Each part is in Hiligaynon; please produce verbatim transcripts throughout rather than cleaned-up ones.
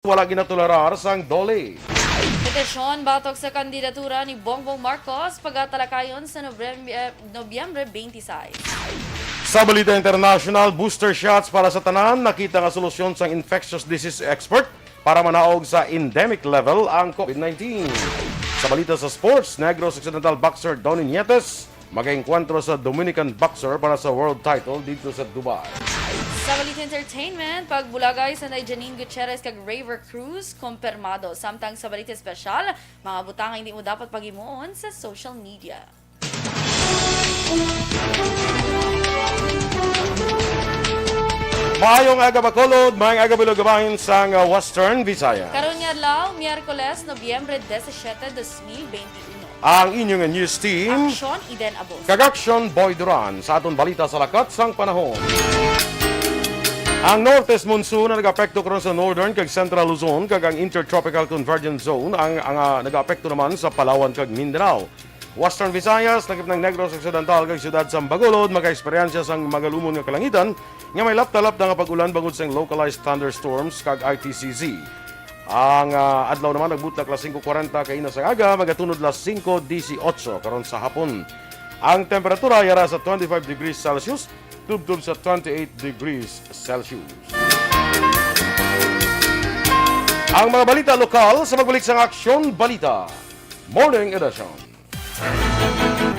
wala ginatolerar sang DOLE. Petisyon batok sa kandidatura ni Bongbong Marcos pagatalakayon sa Nobyembre, Nobyembre twenty-six. Sa balita international, booster shots para sa tanan, nakita nga solusyon sang infectious disease expert para manaog sa endemic level ang COVID nineteen. Sa balita sa sports, Negros Occidental boxer Donnie Nietes mag-enkwentro sa Dominican boxer para sa world title dito sa Dubai. Sa balita entertainment, pagbulagay sanday Janine Gutierrez kag Raver Cruz, kumpirmado. Samtang sa balita espesyal, mga butang nga hindi mo dapat paghimuon sa social media. Maayong aga, Bacolod. Maayong aga, Bilog, bahin sang, uh, Western Visayas. Karon nga adlaw, Miyerkules, Nobyembre disisiete, dos mil benti uno. Ang inyo nga news team, Aksyon, Eden Abos. Kag Aksyon, Boy Duran. Sa aton balita sa lakat sang panahon. Ang Northeast Monsoon ang nag-apekto karon sa Northern kag Central Luzon, kag ang Intertropical Convergence Zone ang, ang, ah, nag-apekto naman sa Palawan kag Mindanao. Western Visayas, lakip sang Negros Occidental kag siyudad sang Bacolod, makaeksperyensya sang magalumon nga kalangitan nga may lapta-lapta nga pag-ulan bangod sang localized thunderstorms kag I T C Z. Ang, ah, adlaw naman nagbuta alas singko kwarenta kaina sang aga, magatunod alas singko disiotso karon sa hapon. Ang temperatura yara sa twenty-five degrees Celsius tubtob sa twenty-eight degrees Celsius. Ang mga balita lokal sa pagbalik sang Aksyon Balita Morning Edition.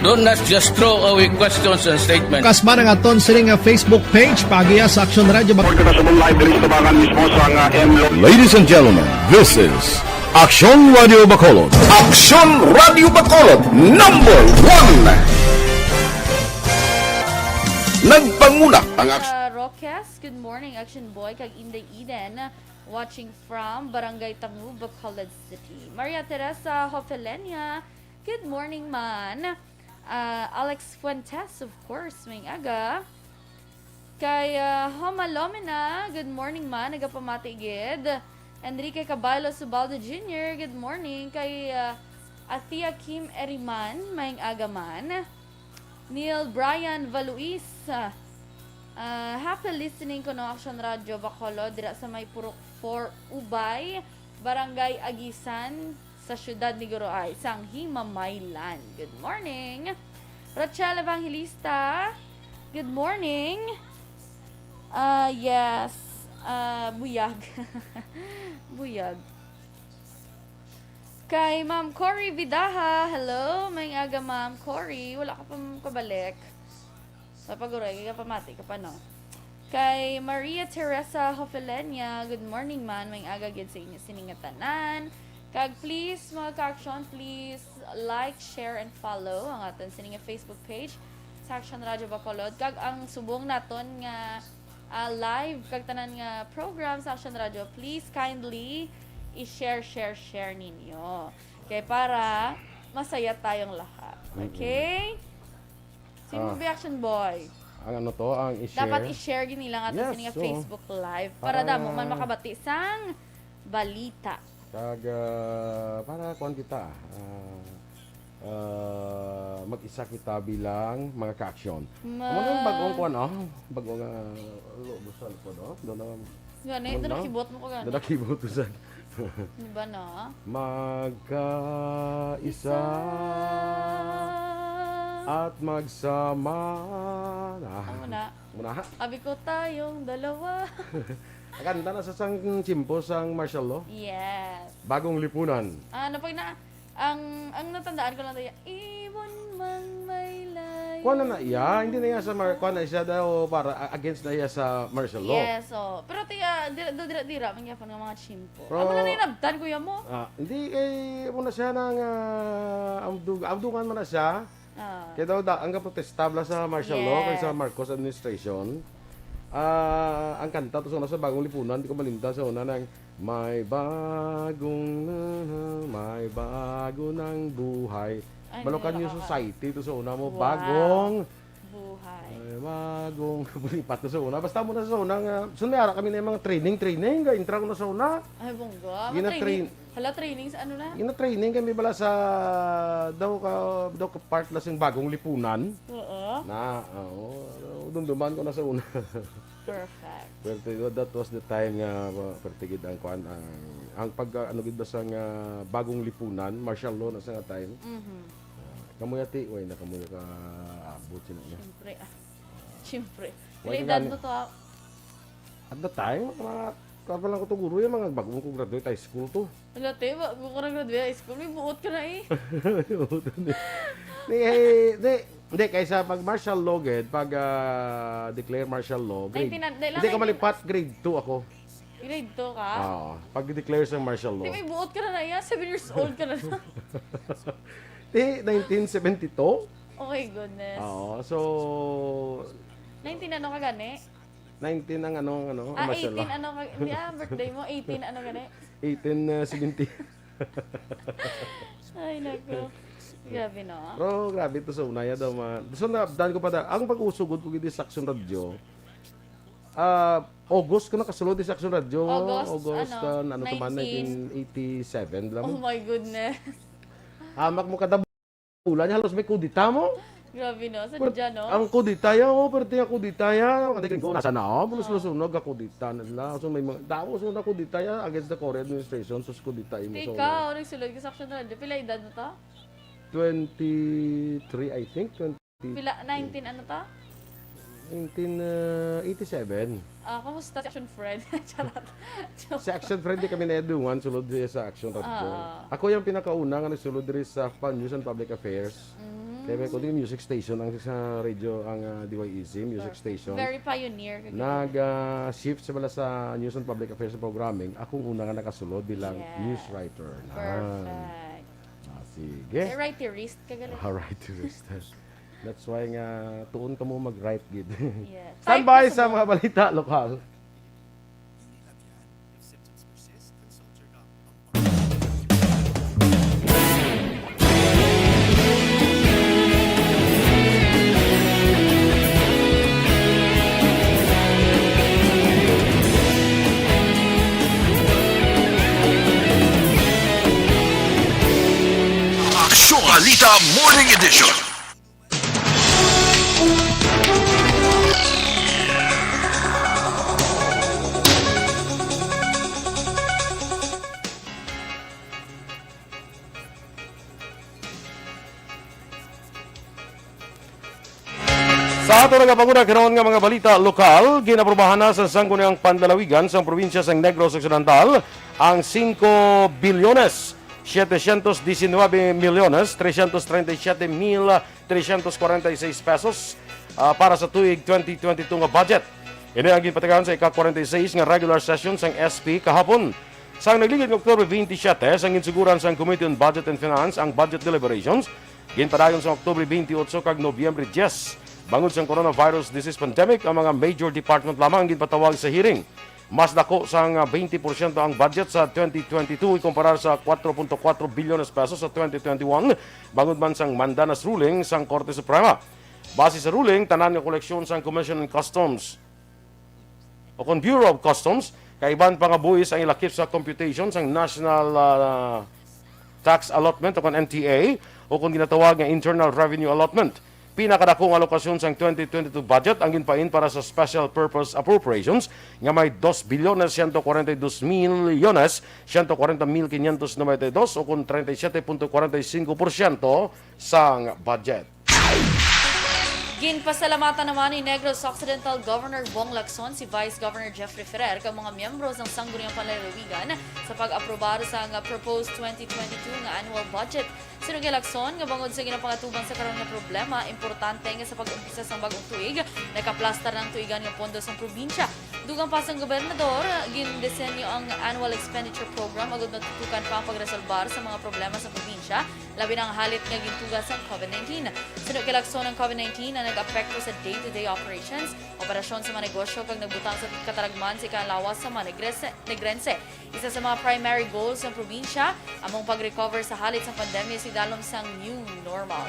Do not just throw away questions and statements. Kasman ang aton sining nga Facebook page, paagiha sa Aksyon Radio Bacolod. Report kita sa live diri sa tabangan mismo sa, ah, M Lo- Ladies and gentlemen, this is Aksyon Radio Bacolod. Aksyon Radio Bacolod, number one. Nagpanguna ang Aksyon. Ah, Roques, good morning, Action Boy, kag Inday Eden, watching from Barangay Tangu, Bacolod City. Maria Teresa Hofelenia, good morning man. Ah, Alex Fuentes, of course, maayong aga. Kay, ah, Homa Lomena, good morning man, nagapamati gid. Enrique Caballo Subaldo Junior, good morning. Kay, ah, Athea Kim Eriman, maayong aga man. Neil Brian Valuis, ah, ah, happy listening kuno Aksyon Radio Bacolod dira sa may Purok four Ubay, Barangay Agisan, sa siyudad ni Guroay, sang Himamaylan. Good morning. Rachel Evangelista, good morning. Ah, yes. Ah, buyag. Buyag. Kay Ma'am Cory Vidaha, hello, maayong aga, Ma'am Cory. Wala ka pa, Ma'am, kabalik. Sa paguray, kay kapamati ka pa, no? Kay Maria Teresa Hofelenia, good morning man, maayong aga gid sa inyo sining nga tanan. Kag please, mga ka-aksyon, please like, share, and follow ang aton sining nga Facebook page sa Aksyon Radio Bacolod. Kag ang subong naton nga, ah, live kag tanan nga program sa Aksyon Radio, please kindly i-share, share, share ninyo. Kay para masaya tayong lahat. Mm-mm. Okay? Sino Ah. ba Action Boy? Ang ano to, ang i-share? Dapat i-share gid nila ang aton Yes, sining nga oo. Facebook Live para Para damo man makabati sang balita. Kag, ah, para kuwan kita, ah, ah, mag-isa kita bilang mga ka-aksyon. Ma- Ano yung bagong kuwan, oh? Bagong, ah, lo-, basta ko, no? Doon na, Gani, doon doon na na. kibot mo ko gani. Doon na kibot ko sa Di ba na? Magkaisa Isa. at magsama. Ah, Ano na? Muna ha? Abi ko tayong dalawa. Kanta na sa sang tiyempo sang martial law. Yes. Bagong lipunan. Ah, napag na, ang, ang natandaan ko lang tayo, ibon mang may layo. Kuha na na iya. Hindi na iya sa mar-, kuha na siya daw para, a-, against na iya sa martial law. Yes, oh. Pero tiya, dira, dira, dira, dira, man gyapon nga mga tiyempo. Pero Amo na na yung nabtan, kuya mo. Ah, hindi kay, amo na siya nang, ah, amdug-, amdugan man na siya. Ah. Kaya daw, da-, ang kaprotesta bala sa martial law, kay sa Yes. Marcos administration. Ah, ang kanta to sa una sa Bagong Lipunan, di ko malimtan sa una nang, "May bagong na, na, may bago ng buhay." Ay, Malocan New nakaka- Society to sa una mo, Wow. bagong Buhay. Ay, bagong bulipat na sa una. Basta mo na sa una nga, so may ara kami na yung mga training, training, ga intra ko na sa una. Ay, bongga. Gina-train- Matraining. Hala, training sa ano na? Gina-training kami bala sa, daw ka, daw ka part na sing Bagong Lipunan. Oo. Na, oo. Dumduman ko na sa una. Perfect. Pero that was the time nga, uh, perti gid ang kuan, ang, ang pag, uh, ano gid ba sa nga bagong lipunan, martial law na sa nga time. Mhm. Ah, kamuy ati, way na kamuy ka abot sila niya. Siyempre, ah. Siyempre. Wala Pila edad gani. Mo to, ah? At the time, mga, kuwan pa lang ko to, guro, yung mga bago ko graduate high school to. Wala, te, bago ko nag-graduate high school, may buot ka na eh. Buot na eh. Di, eh, di, di, kaysa pag martial law, gid, pag, ah, declare martial law, grade, Nineteen, di, hindi ka nineteen, malipat, grade two ako. Grade two ka? Oo, pag-declare sa martial law. Di, may buot ka na na, iya, seven years old ka na na. Di, nineteen seventy-two? Oh my goodness. Oo, so, Nineteen ano ka gani? Nineteen ang ano, ang ano, ang Ah, martial law. Eighteen ano ka, hindi ah, birthday mo, eighteen ano gani? Eighteen, uh, seventy. Ay, nako. Grabe, no? Pero grabe to sa una, ya daw, ma-, so, naabdan ko pa da, ang pag-usugod ko gid sa Aksyon Radyo, ah, August ko nakasulod sa Aksyon Radyo. August, August, ano, ah, ano to man, nineteen, nineteen eighty-seven lang. Oh my goodness. Hamak mo kada bulan, halos may kudita mo. Grabe, no? Pero sadya, no? Ang kudita ya, oh, pero tingnan kudita ya. Ang tingin ko, nasa na, oh, bulus-bulus, oh, nagkakudita na sila. So, may mga, tapos yung nakudita ya against the Cory administration, sus, kudita imo. Ikaw, nagsulod ka sa Aksyon Radyo. Pila edad mo to? Twenty-three, I think. Twenty. Pila, nineteen ano to? Nineteen, uh, eighty-seven. Ah, kamusta si Action Fred? Charot. Joke. Si Action Fred, di kami naidungan, sulod siya sa Action Radyo. Ah. Ako yung pinakauna nga nagsulod diri sa Pan News and Public Affairs. Mm. Kaya may kundi music station ang sa radio, ang, ah, D Y E C, music station. Perfect. Very pioneer ka gid. Nag, ah, shift sa bala sa News and Public Affairs programming. Akong una nga nakasulod bilang, yes, news writer na. Perfect. Ah, sige. Eh, writerist ka gali. Ah, writerist. That's why nga tuon kamo mag-write gid. Yes. Standby sa mga balita lokal. Aksyon Balita Morning Edition. Sa ato nga panguna karon nga mga balita lokal, ginaprubahan na sa Sangguniang Panlalawigan sang Probinsya sang Negros Occidental ang singko bilyones, siyete siyento disinwebe milyones, tresyentos treinta y siete mil tresyentos kwarenta y seis pesos, ah, para sa tuig twenty twenty-two nga budget. Ini ang ginpatigayon sa ika-kwarenta y seis nga regular session sang S P kahapon. Sang nagligad nga Oktubre twenty-seven, sang ginsuguran sang Committee on Budget and Finance ang budget deliberations, ginpadayon sang Oktubre twenty-eight kag Nobyembre diyes. Bangod sang coronavirus disease pandemic, ang mga major department lamang ang ginpatawag sa hearing. Mas dako sang, ah, twenty porsyento ang budget sa twenty twenty-two ikumparar sa kuwatro punto kuwatro bilyones pesos sa twenty twenty-one, bangod man sang mandanas ruling sang Korte Suprema. Base sa ruling, tanan nga koleksyon sang Commission on Customs o kon Bureau of Customs, kay iban pa nga buhis ang ilakip sa computation sang National, ah, Tax Allotment o kon N T A o kon ginatawag nga Internal Revenue Allotment. Pinakadako nga alokasyon sang twenty twenty-two budget ang ginpain para sa special purpose appropriations nga may dos bilyones siyento kwarenta y dos milyones siyento kwarenta mil quinientos noventa y dos o kon treinta y siete punto kwarenta y cinco porsyento sang budget. Ginpasalamatan naman ni Negros Occidental Governor Bong Lacson si Vice Governor Jeffrey Ferrer kag mga miyembro sang Sangguniang Panlalawigan sa pag-aprobar sang proposed twenty twenty-two nga annual budget. Sinugo ni Lacson nga bangod sa ginapangatubang sa karon nga problema, importante nga sa pag-umpisa sang bag-ong tuig, nakaplastar na ang tuigan nga pondo sang probinsya. Dugang pa sang gobernador, gindisenyo ang annual expenditure program agud matutukan pa ang pagresolbar sa mga problema sa probinsya, labi na ang halit nga gintuga sang COVID nineteen. Suno kay Lacson, ang COVID nineteen ang nag-apekto sa day-to-day operations, operasyon sa mga negosyo kag nagbutang sa kataragman sa ikalawas sa mga Negres-, Negrense. Isa sa mga primary goals sang probinsya amo ang pag-recover sa halit sang pandemya sa idalom sang new normal.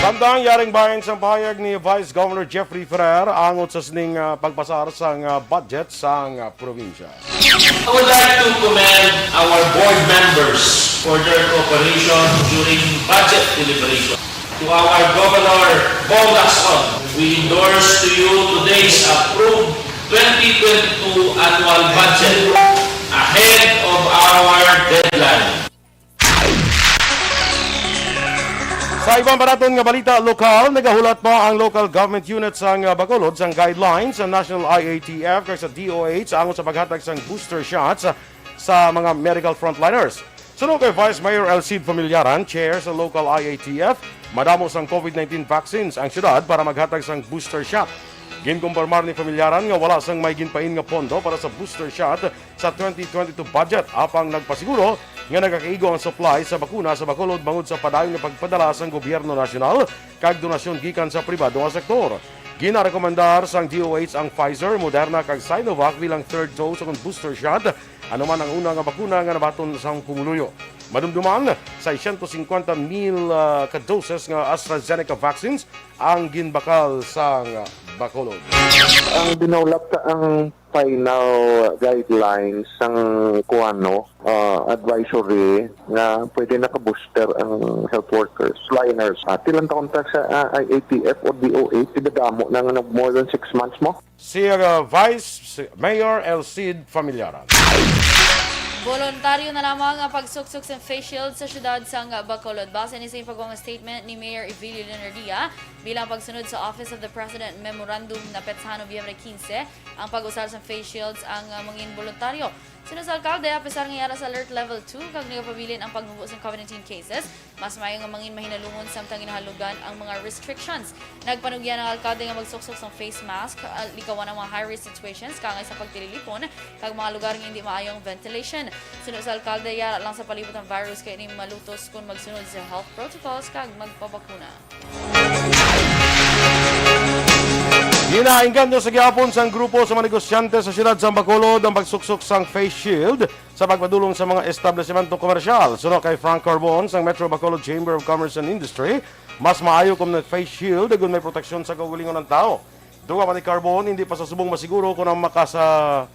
Samtang yaring bahin sang pahayag ni Vice Governor Jeffrey Ferrer angot sa sining, ah, pagpasar sang, ah, budget sang, ah, probinsya. I would like to commend our board members for their cooperation during budget deliberation. To our Governor Bong Lacson, we endorse to you today's approved twenty twenty-two annual budget ahead of our deadline. Sa iban pa naton nga balita lokal, nagahulat pa ang local government unit sang, ah, Bacolod sang guidelines sa National I A T F kag sa D O H angot sa paghatag sang booster shots sa mga medical frontliners. Suno kay Vice Mayor Elcid Familiaran, chair sa local I A T F, madamo sang COVID nineteen vaccines ang syudad para maghatag sang booster shot. Ginkumpirmar ni Familiaran nga wala sang may ginpain nga pondo para sa booster shot sa twenty twenty-two budget, apang nagpasiguro nga nagakaigo ang supply sa bakuna sa Bacolod bangod sa padayon nga pagpadala sang gobyerno nasyonal kag donasyon gikan sa pribado nga sektor. Ginarekomendar sang D O H ang Pfizer, Moderna kag Sinovac bilang third dose ukon booster shot, ano man ang una nga bakuna nga nabaton sang pumuluyo. Madumduman, seiscientos cincuenta mil, ah, ka doses nga AstraZeneca vaccines ang ginbakal sang Bacolod. Ang dinawlap ta ang final guidelines sang kuano, ah, advisory nga pwede naka-booster ang health workers, liners. Ati lang taon ta sa, ah, I A T F o D O H, idadamo na nga nag more than six months mo. Si, ah, Vice Mayor Elcid Familiaran. Voluntaryo na lamang ang pagsuksok sa face shield sa siyudad sang Bacolod. Base ni sa ipagwa nga statement ni Mayor Evilio Leonardia, bilang pagsunod sa Office of the President Memorandum na petsa Nobyembre quince, ang pag-usar sa face shields ang, ah, mangin voluntaryo. Suno sa alkalde, apisar nga yara sa Alert Level two kag nagapabilin ang pagmubo sang COVID nineteen cases, mas maayo nga mangin mahinalungon samtang ginahalugan ang mga restrictions. Nagpanugyan ang alkalde nga magsuksok sang face mask, ah, likawan ang mga high-risk situations, kaangay sa pagtililipon, kag mga lugar nga indi maayo ang ventilation. Suno sa alkalde, yara lang sa palibot ang virus kay ini malutos kon magsunod sa health protocols kag magpabakuna. Ginainganyo sa gihapon sang grupo sa mga negosyante sa siyudad sang Bacolod ang pagsuksok sang face shield sa pagpadulong sa mga establisemento komersyal. Suno kay Frank Carbon sang Metro Bacolod Chamber of Commerce and Industry, mas maayo kon may face shield kon may proteksyon sa kaugalingon ang tawo. Dugang pa ni Carbon, hindi pa sa subong masiguro kon ang makasa-,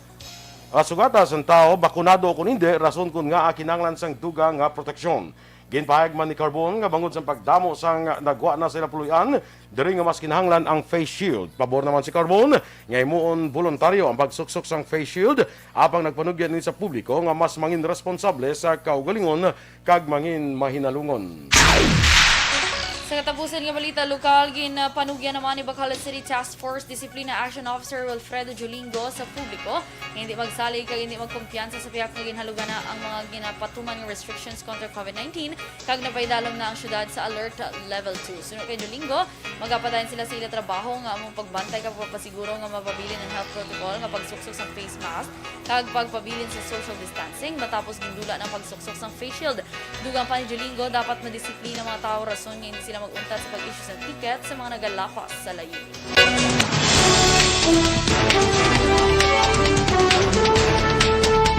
ah, sugata sang tawo bakunado o kon hindi, rason kon ngaa kinahanglan sang dugang nga proteksyon. Ginpahayag man ni Carbon nga bangod sang pagdamo sang nagwa na sa ila puloy-an, diri nga mas kinahanglan ang face shield. Pabor naman si Carbon nga himuon boluntaryo ang pagsuksok sang face shield, apang nagpanugyan ini sa publiko nga mas mangin responsable sa kaugalingon kag mangin mahinalungon. Sa katapusan nga balita lokal, ginpanugyan naman ni Bacolod City Task Force Discipline Action Officer Wilfredo Julingo sa publiko nga hindi magsalig kag hindi magkumpiyansa sa pihak nga ginhalugan na ang mga ginapatuman nga restrictions kontra COVID nineteen, kag napaidalom na ang syudad sa Alert Level two. Suno kay Julingo, magapadayon sila sa ila trabaho nga among pagbantay kag pagpasiguro nga mapabilin ang health protocol nga pagsuksok sa face mask kag pagpabilin sa social distancing, matapos gindula na ang pagsuksok sang face shield. Dugang pa ni Julingo, dapat madisiplina ang mga tawo rason nga hindi sila mag-untat sa pag-issue sang ticket sa mga nagalapas sa layo.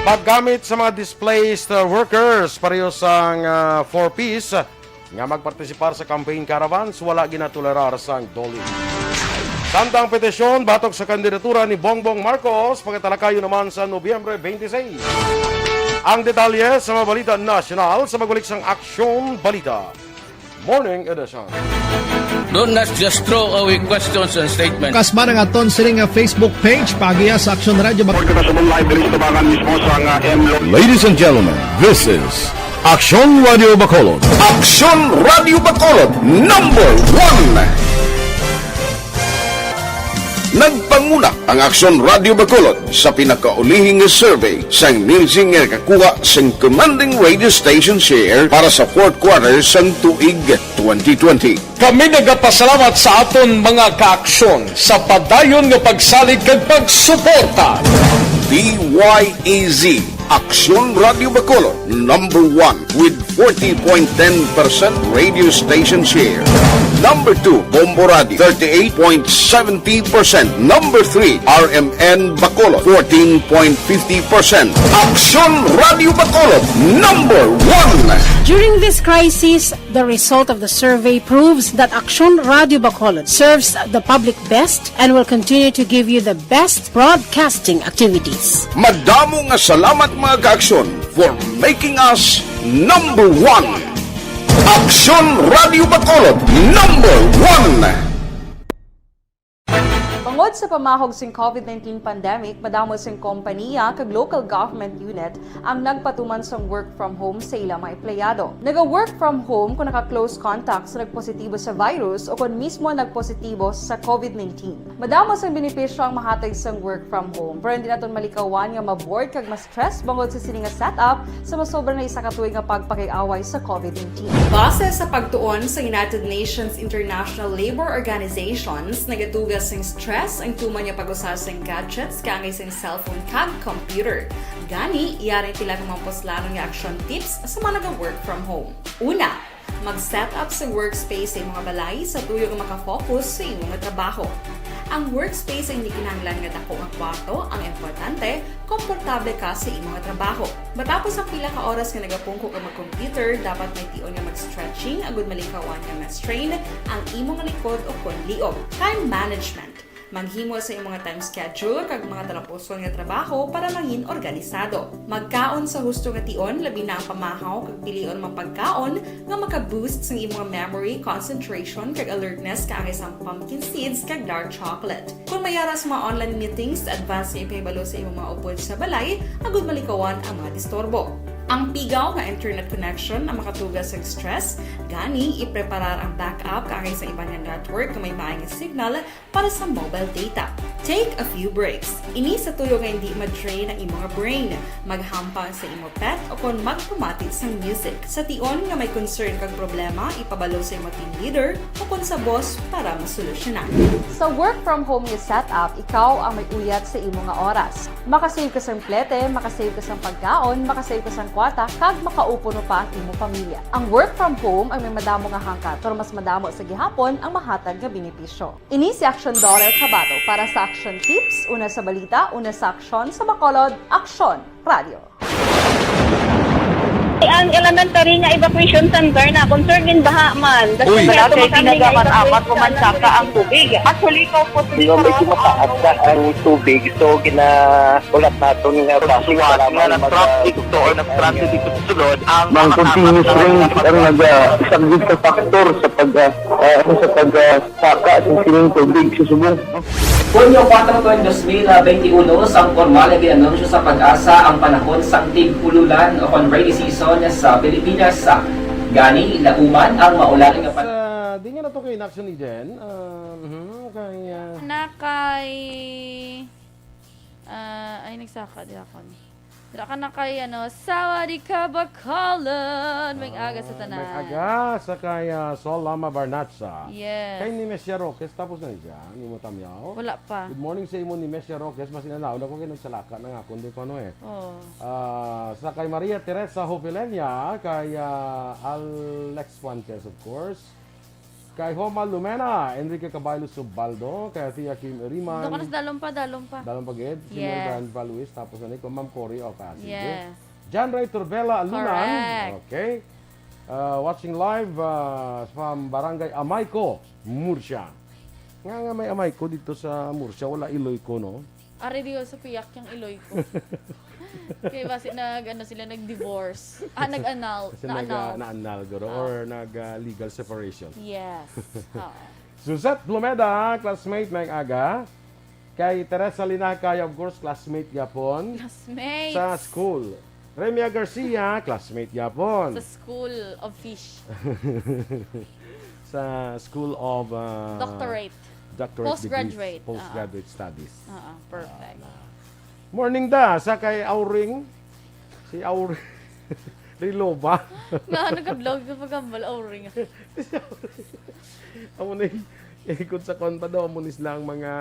Paggamit sa mga displaced, uh, workers pareho sang, uh, Four Ps, uh, nga magpartisipar sa campaign caravans, wala ginatolerar sang DOLE. Samtang petisyon batok sa kandidatura ni Bongbong Marcos pagatalakayon naman sa Nobyembre twenty-six. Ang detalye sa mga balita nasyonal sa magbalik sang Aksyon Balita Morning Edition. Do not just throw away questions and statements. Kasma ang aton sini nga Facebook page, pagiya sa Aksyon Radio Bacolod. Kita sa live diri sa tubangan mismo sa nga M Lo. Ladies and gentlemen, this is Aksyon Radio Bacolod. Aksyon Radio Bacolod, number one. Nagpanguna ang Aksyon Radio Bacolod sa pinakaulihing nga survey sang Nielsen nga nakakuha sang commanding radio station share para sa fourth quarter sang tuig twenty twenty. Kami nagapasalamat sa aton mga kaaksyon sa padayon nga pagsalig kag pagsuporta. D Y E Z, Aksyon Radio Bacolod, number one with forty point ten percent radio station share. Number two, Bombo Radio, thirty-eight point seventy percent. Number three, R M N Bacolod, fourteen point fifty percent. Aksyon Radio Bacolod, number one. During this crisis, the result of the survey proves that Aksyon Radio Bacolod serves the public best and will continue to give you the best broadcasting activities. Madamo nga salamat, mga kaaksyon, for making us number one. Aksyon Radio Bacolod, number one. Bangod sa pamahog sing COVID nineteen pandemic, madamo sing kompaniya kag local government unit ang nagpatuman sang work from home sa ila mga empleyado. Naga-work from home kung naka-close contact sa nagpositibo sa virus o kon mismo nagpositibo sa COVID nineteen. Madamo sang benepisyo ang mahatag sang work from home, pero hindi naton malikawan nga ma-bored kag ma-stress bangod sa sini nga setup sa masobra na isa ka tuig nga pagpakig-away sa COVID nineteen. Base sa pagtuon sa United Nations International Labour Organizations, nagatuga sing stress ang tuman nga pag-usa sing gadgets kaangay sing cellphone kag computer. Gani, yari ang pila ka mga puslanon nga action tips sa mga naga-work from home. Una, mag-set up sa workspace sa imong balay sa tuyo nga makafocus sa imo nga trabaho. Ang workspace ay hindi kinahanglan nga dako nga kwarto, ang importante, komportable ka sa imo nga trabaho. Matapos ang pila ka oras nga nagapungko ka mag-computer, dapat may tion nga mag-stretching agud malikawan nga ma-strain ang imo nga likod o kon liog. Time management. Maghimo sa imo nga time schedule kag mga talapuson nga trabaho para mangin organisado. Magkaon sa husto nga tion, labi na ang pamahaw kag pilion mga pagkaon nga maka-boost sang imo nga memory, concentration kag alertness kaangay sang pumpkin seeds kag dark chocolate. Kung may ara sa mga online meetings, advance nga ipahibalo sa imo mga upod sa balay agud malikawan ang mga disturbo. Ang pigaw nga internet connection ang makatuga sang stress, gani ipreparar ang backup kaangay sa iban nga network nga may maay nga signal para sa mobile data. Take a few breaks. Ini sa tuyo nga hindi ma-drain ang imo nga brain. Maghampang sa imo pet o kon magpamati sang music. Sa tion nga may concern kag problema, ipabalo sa imo team leader o kon sa boss para masolusyonan. Sa work from home nga setup, ikaw ang may uyat sa imo nga oras. Makasave ka sang plete, makasave ka sang pagkaon, makasave ka sang kwarta, kag makaupo no pa ang imo pamilya. Ang work from home ang may madamo nga hangkat, pero mas madamo sa gihapon ang mahatag nga benepisyo. Ini si Action Dollar Kabato para sa Action Tips, una sa balita, una sa aksyon, sa Bacolod, Aksyon Radio. Ang elementary nga evacuation center na concern gin baha man. Uy. Wala kay ginagaman-aman ko man saka ang tubig. Actually, ikaw po Di ba, medyo mataas na ang tubig, so ginaulat naton nga basi nga kailangan mag- nag-traffic to or nag-traffic dito sa sulod ang Mang continuous rain ang nagasaglit sa factor sa pag, ah, ah, ano, sa pag, ah, saka sa sining tubig sa subong. Hunyo kuwatro, dos mil benti uno, sang pormal nga gin-anunsyo sa PAGASA ang panahon sang tig-ululan o kon rainy season sa Pilipinas. Gani, lauman ang maulan nga pan- Ah, di nga na to kay inaction ni Jen. Ah, mhm, kay, ah, Na kay, ah, ay, nagsaka di ako ni. Dira ka na kay, ano, Sawadee ka, Bacolod! May aga sa tanan. May aga sa kay, ah, Sol Lama Barnacha. Yes. Kay ni Messia Roques, tapos na siya, ni mo tamyaw. Wala pa. Good morning sa imo ni Messia Roques, mas inanaw na ko kay nagsalaka na nga, kundi ko ano eh. Oh. Ah, sa kay Maria Teresa Hopelenia, kay, ah, Alex Fuentes, of course. Kay Homa Lumena, Enrique Caballo Subaldo, kay Tia Kim Iriman. Doon ka na sa dalom pa, dalom pa. Dalom pa gid, si Yes. Mary Van Valuis, tapos na ni, kay Ma'am Cory, o, kasi. Yes. John Ray Turbela Alunan. Correct. Okay. Uh, watching live uh, from Barangay Amayco, Murcia. Nga nga may Amayco dito sa Murcia, wala Iloyco, no? Ari diyo sa piyak yung Iloyco. Kaya basi nag, ano sila, nag-divorce. Ah, nag-annul. Kasi nag, na-annul. Uh, na-annul, guro, Ah. or nag-legal separation. Yes. Oo. Suzette Blomeda, classmate na aga. Kay Teresa Linacay, of course, classmate yapon. Classmate. Sa school. Remia Garcia, classmate yapon. Sa school of fish. Sa school of uh, Doctorate. Doctorate Postgraduate. Degrees, postgraduate studies. Oo, perfect. Ah, na. Morning da, sa kay Auring. Si Auring. Riloba. Nga, nagkadlog sa pagkambal, Auring. Amo na yung, eh, kung sa kwan pa daw, amo ni sila ang mga,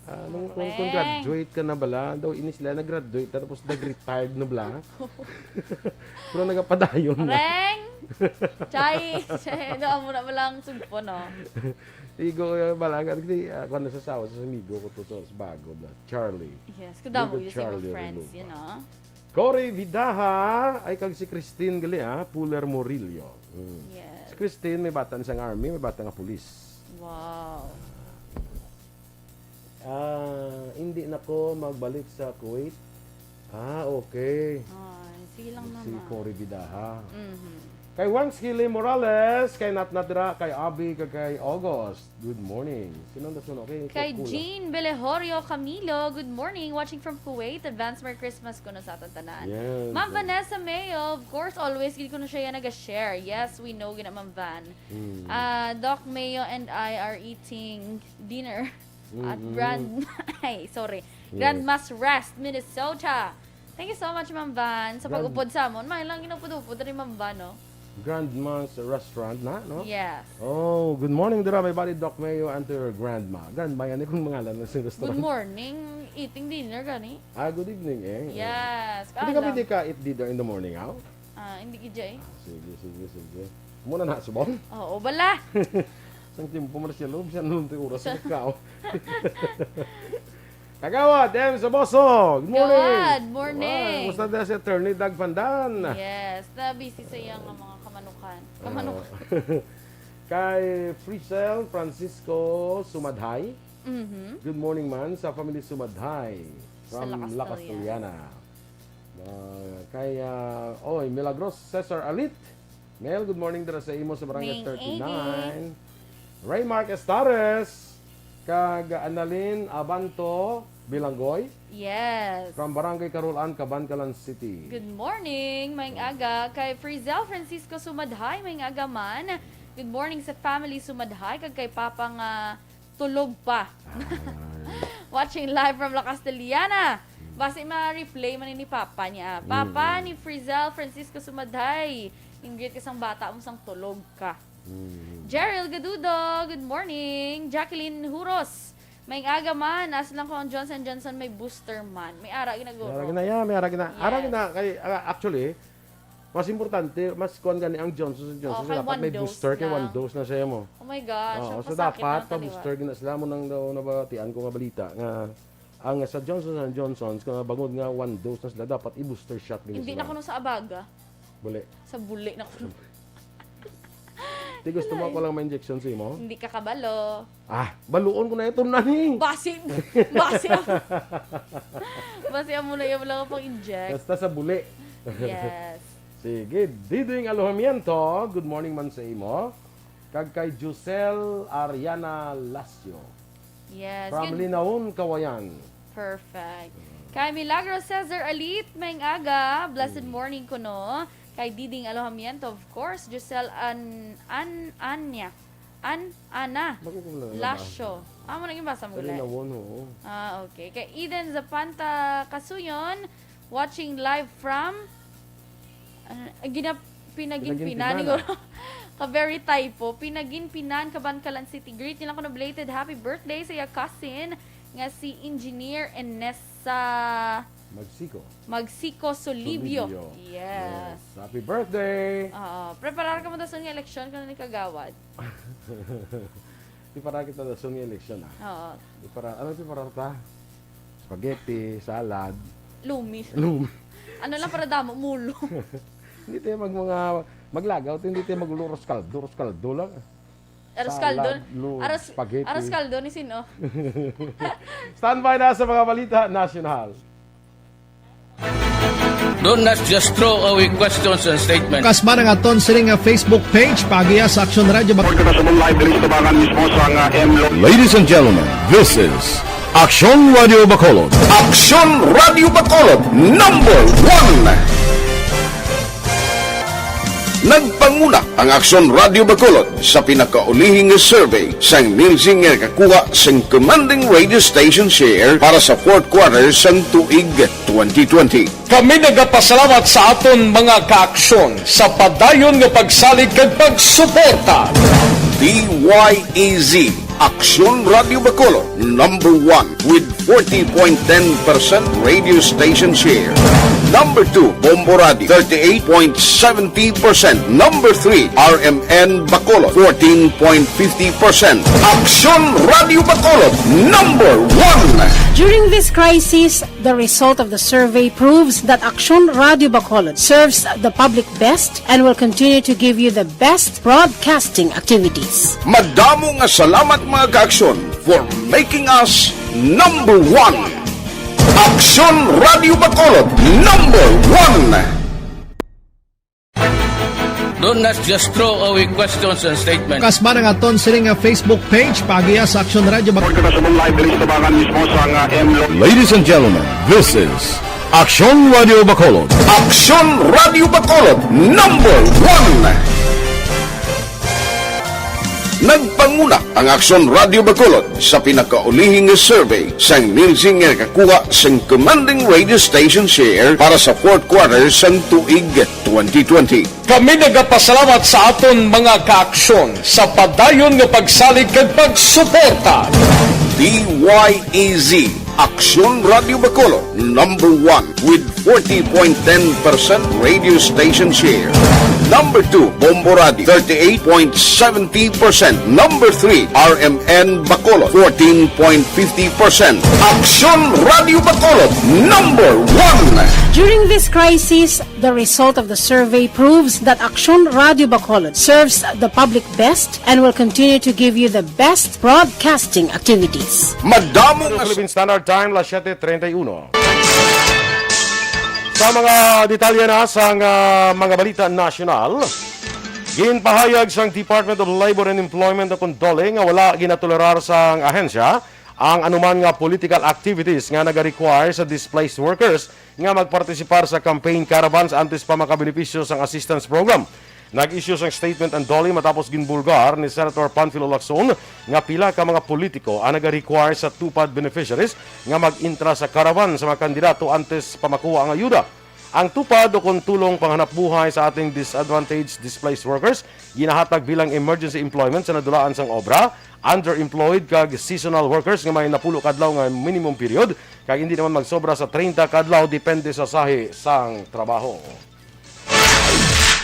ah, nung, kung, kung Correct. Graduate ka na bala, daw ini sila nag-graduate na, tapos nag-retired na bala. Pero nagapadayon na. Reng! Chay! Chay! Ano, amo na malang sugpo, no? Igo, eh, bala, nga, kasi, ah, kung nasasawa sa amigo ko to, sa bago, bala. Charlie. Yes, kadamo Amigo yun sa Charlie friends, Riloba. You know? Cory Vidaha, ay kag si Christine gali, ah, Puler Murillo. Mm. Yes. Si Christine, may bata na sang army, may bata nga pulis. Wow. Ah, hindi na ko magbalik sa Kuwait. Ah, okay. Ah, sige lang Si naman. Cory Vidaha. Mhm. Kay Wangskili Morales, kay Natnat dira, kay Abby, kag kay August. Good morning. Sino ang dason? Okay, Kay Kukula. Jean Belehorio Camilo, good morning. Watching from Kuwait. Advance Merry Christmas kuno sa aton tanan. Yes. Ma'am Vanessa Mayo, of course, always gid kuno siya yan naga-share. Yes, we know gina, Ma'am Van. Mm. Ah, Doc Mayo and I are eating dinner at Mm-mm. Grand... Ay, sorry. Yes. Grandma's Rest, Minnesota. Thank you so much, Ma'am Van, sa Grand- pag-upod sa amon. May lang ginupod-upod rin, Ma'am Van, no? Grandma's Restaurant na, no? Yes. Oh, good morning dira, my buddy Doc Mayo, and to your grandma. Grandma yan, eh, kung mangalan na sa restaurant. Good morning. Eating dinner, gani? Ah, good evening, eh. Yes. Hindi ka Kaalam. pwede ka eat dinner in the morning, aw? Ah, hindi gid, Jay. Sige, sige, sige. Muna na, subong. Oo, bala. Sang tiempo man siya loob, siya nung oras sa kao. Kagawad, M. Saboso, good morning. Good morning. Wow, kumusta na si Attorney Doug Pandan? Yes, na busy sa iya nga mga kamanukan. Kamanukan. Ah. Kay Frisel Francisco Sumadhay. Mhm. Good morning man sa family Sumadhay Sa from La La Castellana. Castellana. Ah, kay, ah, oy, Milagros Cesar Alit. Mel, good morning dira sa imo sa Barangay Ming thirty-nine. Raymark Estares, kag Annalyn Abanto Bilanggoy Yes. from Barangay Carolan, Kabankalan City. Good morning, maayong aga kay Frizel Francisco Sumadhay, maayong aga man. Good morning sa family Sumadhay kag kay Papa nga tulog pa. Ah, Watching live from La Castellana. Basi ma-replay man ni Papa niya. Papa Mm. ni Frizel Francisco Sumadhay. Yung greet ka sang bata mo sang tulog ka. mm. Cheryl Gadudo, good morning. Jacqueline Huros, maayong aga man. As lang ko ang Johnson Johnson may booster man. May ara ginagawa. May ara gina, yeah, may ara gina. Ara Yes. gina, kay, ah, actually, mas importante, mas kuwan gani ang Johnson and Johnson. Oh, kay Dapat one may dose booster kay na. One dose na siya mo. Oh my gosh, Oo, ang so pasakit dapat ng kaliwa. pa-booster gina sila mo nang daw nabatian ko nga balita nga ang sa Johnson and Johnson, kung bangod nga one dose na sila, dapat i-booster shot din Hindi sila. Na kuno sa abaga. Buli. Sa buli na kuno. Di gusto mo Wala ko lang ma-injection sa imo? Hindi ka kabalo. Ah, baluon ko na ito na ni. Basi, basi ang, basi ang muna yung lang pang inject. Basta sa buli. Yes. Sige, Diding Alojamiento, good morning man sa imo. Kag kay Josel Ariana Lasio. Yes. From Good. Linaon, Kawayan. Perfect. Kay Milagro Cesar Alit, maayong aga. Blessed Mm. Morning kuno. Kay Diding Alojamiento, of course. Giselle An, An, Anya. An, Ana. Bago ko lang Lasio. Amo na yung basa mo, Sa Gulay. Linaon, oo. Ah, okay. Kay Eden Zapanta Kasuyon, watching live from, ah, ginap-, Pinaginpinan, Pinaginpinan, siguro. Ka very typo. Pinaginpinan, Kabankalan City. Greet nila ko na belated happy birthday sa iya cousin nga si Engineer Enessa Magsiko. Magsiko Solibio. Solibio. Yes. Happy birthday! Oo. Preparar ka mo dason nga eleksyon ka na ni Kagawad. Di para kita dason nga eleksyon, ah. Oo. Di para, ano di para ta? Spaghetti, salad, Lumi. lum. Ano lang para damo mulo. Hindi tayo mag mga maglagaw, hindi tayo magluros kaldo, ros kaldo lang. Aros kaldo. Salad, lu-, Aros, spaghetti. Aros kaldo ni sino? Standby na sa mga balita nasyonal. Do not just throw away questions and statements. Kasma nga aton sini nga Facebook page, pagiya sa Aksyon Radyo Bac- Report ka sa live diri sa tabangan mismo sa nga M Lo. Ladies and gentlemen, this is Aksyon Radio Bacolod. Aksyon Radio Bacolod, number one. Nagpanguna ang Aksyon Radio Bacolod sa pinakaulihing survey sang Nielsen nga nakakuha sang commanding radio station share para sa fourth quarter sang tuig twenty twenty. Kami nagapasalamat sa aton mga kaaksyon sa padayon nga pagsalig kag pagsuporta. D Y E Z, Aksyon Radio Bacolod, number one with forty point ten percent radio station share. Number two, Bombo Radio, thirty-eight point seventy percent. Number three, R M N Bacolod, fourteen point fifty percent. Aksyon Radio Bacolod, number one. During this crisis, the result of the survey proves that Aksyon Radio Bacolod serves the public best and will continue to give you the best broadcasting activities. Madamo nga salamat, mga kaaksyon, for making us number one. Aksyon Radio Bacolod, number one. Let's just throw away questions and statements. Kasman ang aton sini nga Facebook page, paagiha sa Aksyon Radio Bacolod. Kita sa live diri sa tabangan mismo sa nga M Lo. Ladies and gentlemen, this is Aksyon Radio Bacolod. Aksyon Radio Bacolod, number one. Nagpanguna ang Aksyon Radio Bacolod sa pinakaulihing survey sang Nielsen nga nakakuha sang commanding radio station share para sa fourth quarter sang tuig twenty twenty. Kami nagapasalamat sa aton mga kaaksyon sa padayon nga pagsalig kag pagsuporta. D Y E Z, Aksyon Radio Bacolod, number one with forty point ten percent radio station share. Number two, Bombo Radio, thirty-eight point seventy percent. Number three, R M N Bacolod, fourteen point fifty percent. Aksyon Radio Bacolod, number one. During this crisis, the result of the survey proves that Aksyon Radio Bacolod serves the public best and will continue to give you the best broadcasting activities. Madamo nga Philippine Standard Time, las siete treinta y uno. Sa mga detalye na sang, ah, mga balita nasyonal, ginpahayag sang Department of Labor and Employment o kon DOLE nga wala ginatolerar sang ahensya ang anuman nga political activities nga nagarequire sa displaced workers nga magpartisipar sa campaign caravans antes pa makabenepisyo sang assistance program. Nag-issue sang statement ang DOLE matapos ginbulgar ni Senator Panfilo Lacson nga pila ka mga politiko ang nagarequire sa TUPAD beneficiaries nga mag-intra sa caravan sa mga kandidato antes pa makuha ang ayuda. Ang TUPAD o kon tulong panghanapbuhay sa ating disadvantaged displaced workers ginahatag bilang emergency employment sa nadulaan sang obra, underemployed kag seasonal workers nga may napulo ka adlaw nga minimum period kag hindi naman magsobra sa treinta ka adlaw depende sa sahi sang trabaho.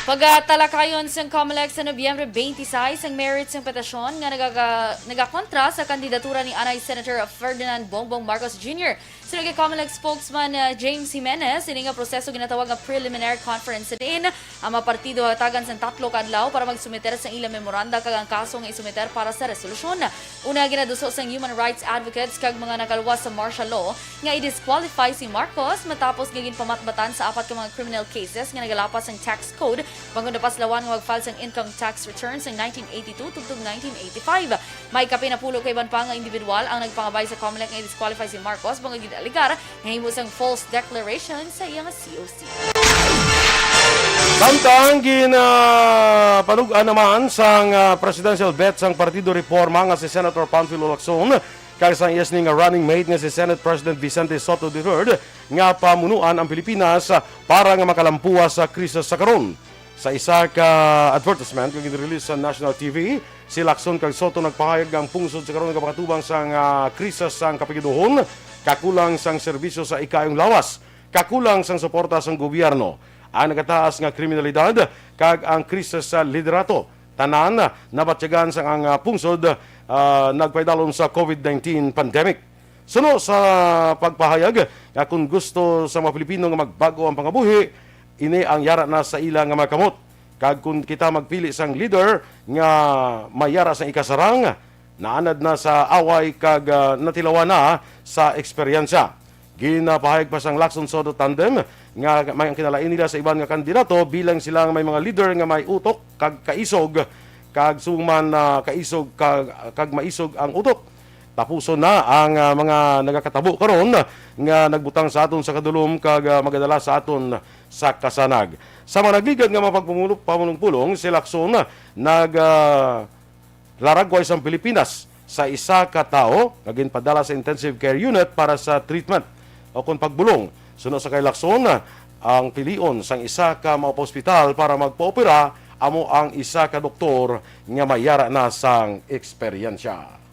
Pagatalakayon sang Comelec sa Nobyembre twenty-six ang merits sang petisyon nga nagaga-, nagakontra sa kandidatura ni anay Senator Ferdinand Bongbong Marcos Junior. Suno kay Comelec spokesman, uh, James Jimenez, ini nga proseso ginatawag nga preliminary conference, sa diin ang mga partido hatagan sang tatlo ka adlaw para magsumiter sa ilang memoranda kag ang kaso nga isumiter para sa resolusyon. Una, ginaduso sang human rights advocates kag mga nakaluwas sa martial law nga i-disqualify si Marcos matapos nga ginpamatbatan sa apat ka mga criminal cases nga nagalapas sang tax code bangod napaslawan nga mag-file sang income tax return sang nineteen eighty-two tubtob nineteen eighty-five. May kapin napulo ka iban pa nga individual ang nagpangabay sa Comelec nga i-disqualify si Marcos bangod gid-alegar nga himo sang false declaration sa iya nga C O C. Samtang ginapanug-an naman sang, ah, presidential bet sang Partido Reforma nga si Senator Panfilo Lacson kag sang iya sini nga running mate nga si Senate President Vicente Sotto the third nga pamunuan ang Pilipinas para nga makalampuas sa krisis sa karon. Sa isa ka advertisement nga gin-release sa national T V, si Lacson kag Sotto nagpahayag nga ang pungsod sa karon nagapakatubang sang, ah, krisis sang kapigaduhon, kakulang sang serbisyo sa ikaayong lawas, kakulang sang suporta sang gobyerno, ang nagataas nga kriminalidad, kag ang krisis sa liderato. Tanan nabatyagan sang ang, ah, pungsod, ah, nagpaidalom sa covid nineteen pandemic. Suno sa pagpahayag nga kon gusto sa mga Pilipino nga magbag-o ang pangabuhi, ini ang yara na sa ila nga mga kamot. Kag kon kita magpili sang leader nga may yara sang ikasarang, naanad na sa away kag, ah, natilawan na sa eksperyensya. Ginapahayag pa sang Lacson Sotto tandem nga may ang kinalain nila sa iban nga kandidato bilang sila nga may mga leader nga may utok kag kaisog, kag subong man, ah, kaisog kag, kag maisog ang utok. Tapuson na ang, ah, mga nagakatabo karon nga nagbutang sa aton sa kadulom kag, ah, magadala sa aton sa kasanag. Sa mga nagligad nga mga pagpumulong, pamulong-pulong, si Lacson nag, ah, laragway sang Pilipinas sa isa ka tawo nga ginpadala sa intensive care unit para sa treatment o kon pagbulong. Suno sa kay Lacson, ang pilion sang isa ka mao pa ospital para magpaopera amo ang isa ka doktor nga may yara na sang eksperyensya.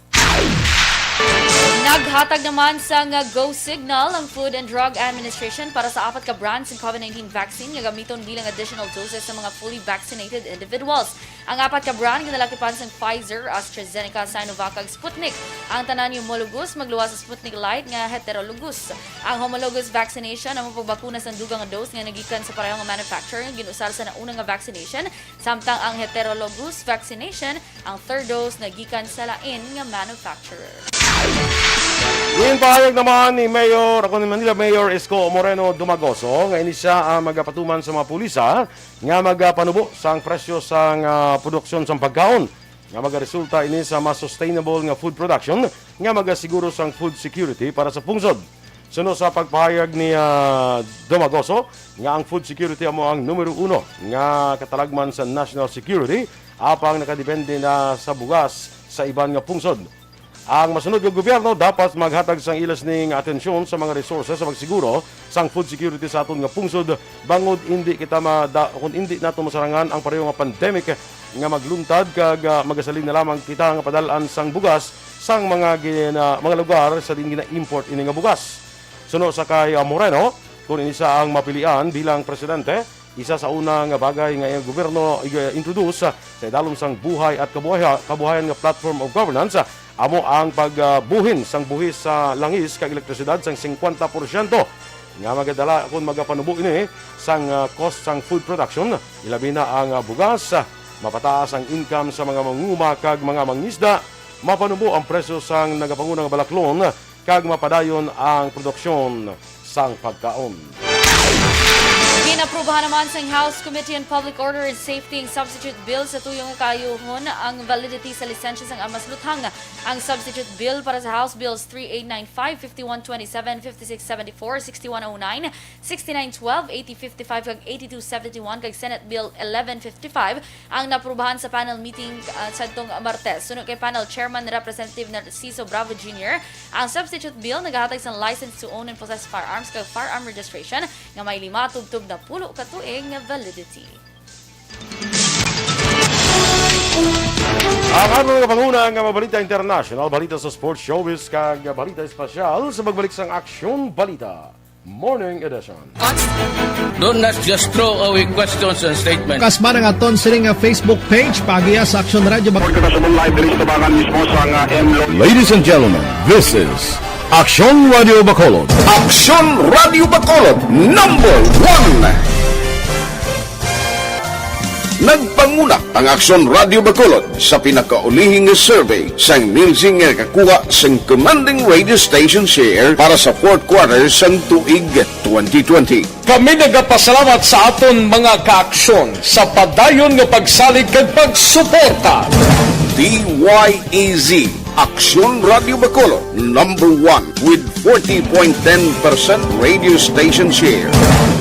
Naghatag naman sang go signal ang Food and Drug Administration para sa apat ka brand sang covid nineteen vaccine nga gamiton bilang additional doses sa mga fully vaccinated individuals. Ang apat ka brand ginalakipan sang Pfizer, AstraZeneca, Sinovac, kag Sputnik. Ang tanan nga homologous magluwas sa Sputnik Light nga heterologous. Ang homologous vaccination amo pagbakuna sang dugang nga dose nga nagikan sa pareho nga manufacturer nga gin-usar sa nauna nga vaccination, samtang ang heterologous vaccination ang third dose nagikan sa lain nga manufacturer. Ginpahayag naman ni Mayor, ako ni Manila Mayor Isko Moreno Dumagoso, nga ini siya ang magapatuman sa mga pulisa nga magapanubo sang presyo sang, ah, produksyon sang pagkaon, nga magaresulta ini sa mas sustainable nga food production nga magasiguro sang food security para sa pungsod. Suno sa pagpahayag ni, ah, Dumagoso nga ang food security amo ang numero uno nga katalagman sa national security, apang nakadepende na sa bugas sa iban nga pungsod. Ang masunod nga gobyerno dapat maghatag sang ila sini nga atensyon sa mga resources sa pagsiguro sang food security sa aton nga pungsod, bangod indi kita mada-, kun indi nato masarangan ang pareho nga pandemic nga magluntad kag, ah, magasalig na lamang kita nga padal-an sang bugas sang mga gina-, mga lugar sa diin gina-import ini nga bugas. Suno sa kay, ah, Moreno, kun ini sa ang mapilian bilang presidente, isa sa una nga bagay nga iyang gobyerno i-introduce sa idalom sang buhay at kabuhay-, kabuhayan nga platform of governance, amo ang pagbuhin sang buhis sa langis kag elektrisidad sang singkwenta porsyento nga magadala kon magapanubo ini sang, ah, cost sang food production, ilabi na ang, ah, bugas. Mapataas ang income sa mga manguma kag mga mangisda, mapanubo ang presyo sang nagapanguna nga balaklon, kag mapadayon ang produksyon sang pagkaon. Ginaprubahan naman sang House Committee on Public Order and Safety ang substitute bill sa tuyo nga kaayuhon ang validity sa lisensya sang armas luthang. Ang substitute bill para sa House Bills three eight nine five, fifty-one twenty-seven, fifty-six seventy-four, sixty-one oh nine, sixty-nine twelve, eighty fifty-five, kag eighty-two seventy-one, kag Senate Bill eleven fifty-five, ang naprubahan sa panel meeting, ah, sadtong Martes. Suno kay panel chairman Representative Narciso Bravo Junior, ang substitute bill nagahatag sang license to own and possess firearms kag firearm registration nga may lima tubtob napulo ka tuig nga validity. Ang aton nga panguna nga mga balita international, balita sa sports, showbiz, kag balita espesyal sa pagbalik sang Aksyon Balita Morning Edition. Don't not just throw away questions and statements. Kasba na nga ton sini nga Facebook page, paagiya sa Aksyon Radio Bac- Report ka sa live diri sa tabangan mismo sa nga M Lo- Ladies and gentlemen, this is Aksyon Radio Bacolod. Aksyon Radio Bacolod, number one. Nagpanguna ang Aksyon Radio Bacolod sa pinakaulihi nga survey sang Nielsen nga nakakuha sang commanding radio station share para sa fourth quarter sang tuig twenty twenty. Kami nagapasalamat sa aton mga kaaksyon sa padayon nga pagsalig kag pagsuporta. D Y E Z, Aksyon Radio Bacolod, number one with forty point ten percent radio station share.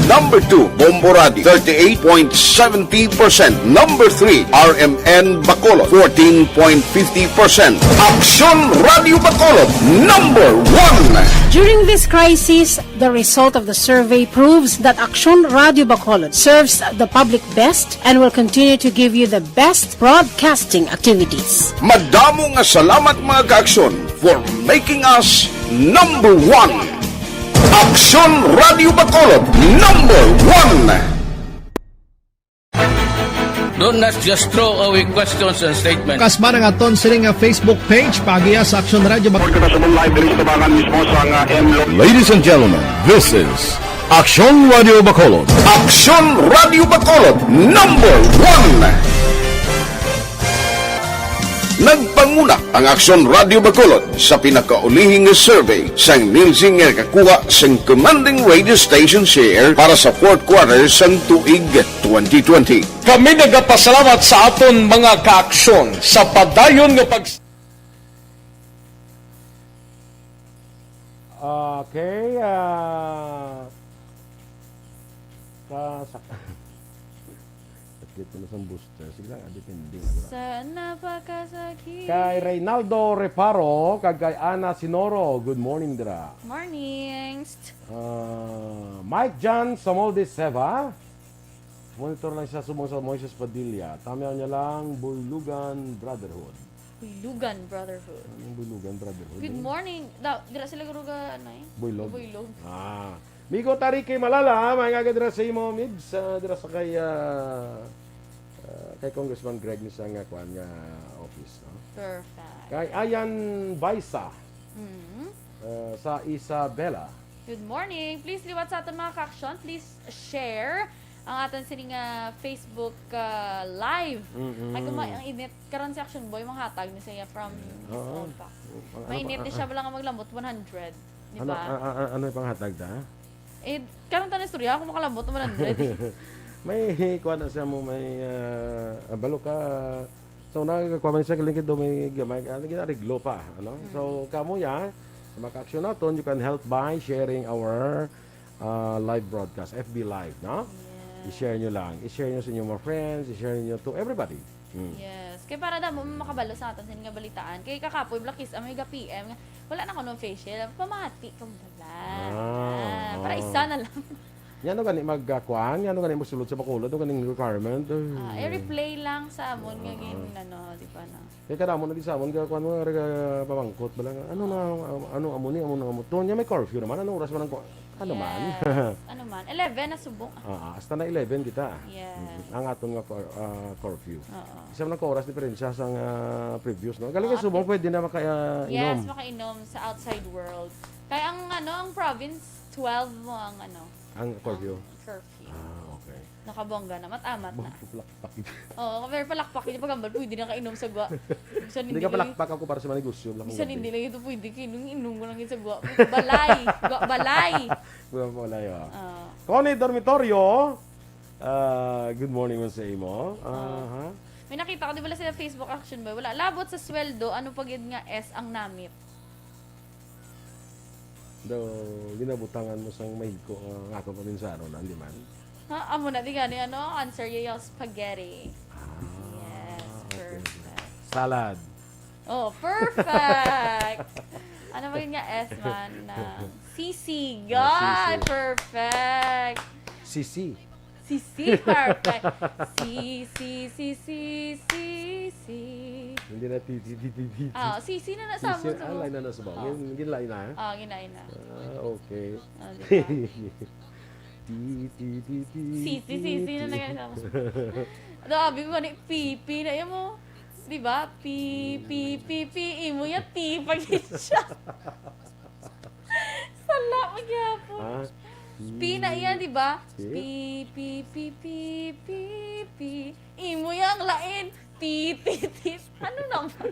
Number two, Bombo Radio, thirty-eight point seventy percent. Number three, R M N Bacolod, fourteen point fifty percent. Aksyon Radio Bacolod, number one. During this crisis, the result of the survey proves that Aksyon Radio Bacolod serves the public best and will continue to give you the best broadcasting activities. Madamo nga salamat, mga kaaksyon, for making us number one. Aksyon Radio Bacolod, number one. Don't not just throw away questions and statements. Kasba na nga ton sini nga Facebook page, paagiya sa Aksyon Radio Bac- Report ka sa live diri sa tabangan mismo sa nga M Lo- Ladies and gentlemen, this is Aksyon Radio Bacolod. Aksyon Radio Bacolod, number one. Nagpanguna ang Aksyon Radio Bacolod sa pinakaulihi nga survey sang Nielsen nga nakakuha sang commanding radio station share para sa fourth quarter sang tuig twenty twenty. Kami nagapasalamat sa aton mga kaaksyon sa padayon nga pag- Okay, ah, sa, sa, sakit na sa booster. Sige lang, ah, depende na, bro. Sa napakasakit. Kay Reynaldo Reparo, kag kay Ana Sinoro, good morning, dira. Mornings. Ah, Mike John Samolde Seva, monitor lang siya subong sa Moises Padilla. Tamayaw niya lang, Buylogan Brotherhood. Buylogan Brotherhood. Anong Buylogan Brotherhood? Good morning. Da, dira sila, guro, ga, ano, eh? Buylog. Buylog. Ah. Migo Tari kay Malala, may nga dira sa imo, Mids, ah, dira sa kay, ah, ah, kay Congressman Greg ni sa nga kwan nga office, no? Perfect. Kay Ayan Baisa, Mm. ah, sa Isabela. Good morning. Please liwat sa aton mga kaaksyon. Please share Ang aton sini nga Facebook, ah, Live. Mm-mm. Ay, kung ma-, ang init, karon si Action Boy, manghatag ni siya from his Oo. own pack. Ang ano Mainit pa- ni siya, wala nga maglambot, one hundred. Di Ano, ba? a- a- ano yung panghatag ta? Eh, karon ta na istorya, ako makalambot, one hundred. May kuha na siya mo, may ah, ah, balo ka. So, nagkakuha man siya, kalingkit do may gamay, ano, ginareglo pa, ano? So, kamo ya, sa mga action naton, you can help by sharing our ah, live broadcast, F B Live, no? Yes. I-share nyo lang. I-share nyo sa inyong mga friends, i-share nyo to everybody. Mm. Yes. Kay para damo makabalo sa aton sini nga balitaan. Kay kakapoy, Black Kiss, may ga-P M nga, wala na ko nung facial. Pamati kang bala. Ah, Para oo. Isa na lang. Yan o gani magkakuan, yan o gani magsulod sa Bacolod, o ganing requirement. Ay. Ah, i-replay lang sa amon nga Oo. gin, ano, di ba na? Kaya kadamo na di sa amon, kaya kuan mo nga pamangkot ba lang, ano na, ano amo ni, amo na amo. Doon niya may curfew naman, anong oras man ang ku-, ano man? Yes. Ano man? Eleven na subong. Ah, ah, hasta na eleven kita. Yes. Mm, ang aton nga cur- ah, curfew. Oo. Isa man ka oras diferensya sa nga previous, no? Galing Oo, ka subong, at pwede na maka uh, Yes, inom. Makainom sa outside world. Kaya ang ano, ang province, twelve mo ang ano, Ang curfew. ang curfew. Ah, okay. Nakabongga na, matamat na. Magpapalakpak. Oo, pero palakpak yung pagambal, pwede na kainom sa gwa. Bisan Hindi hindi ka lang, palakpak ako para sa mga negosyo lang. bisan hindi lang ito pwede kainom, inom mo lang yun sa gwa. Balay, gwa, balay. Wala, wala, ah. Ah, Connie Dormitorio. Ah, good morning man sa imo. Aha. May nakita ko, di ba, sa Facebook Action Boy? Wala, labot sa sweldo, ano pa gid nga S ang namit? Daw, ginabutangan mo sang mahigko ang akong paminsaro na, di man? Ha? Amo na, di gani, ano? Answer you, yung spaghetti. Ah, Yes, okay. Perfect. Salad. Oh, perfect! Ano ba yun nga S man na? Sisi. Ah, God, sisi. Perfect! Sisi. Sisi, perfect! Sisi, sisi, sisi. Hindi na titi, titi, titi. Ah, sisi na na sa Sisi, amon sa ah, lain na na sa bawang. Oh. Yun, yun lain na, eh. Ah, ginain na. Ah, okay. Ah, di ba? Ti, ti, ti, ti, Sisi, ti, sisi na ti. na nga sa amon. Ano, abi ko ni pipi na yun mo. Di ba? Pi, pi, pi, pi. Imo ya ti pag siya. Sala mo gyapon. Ah, Pi na iya, di ba? Pi? Pi, pi, pi, pi, pi, pi. Imo yang lain. Ti, ti, ti. Ano naman?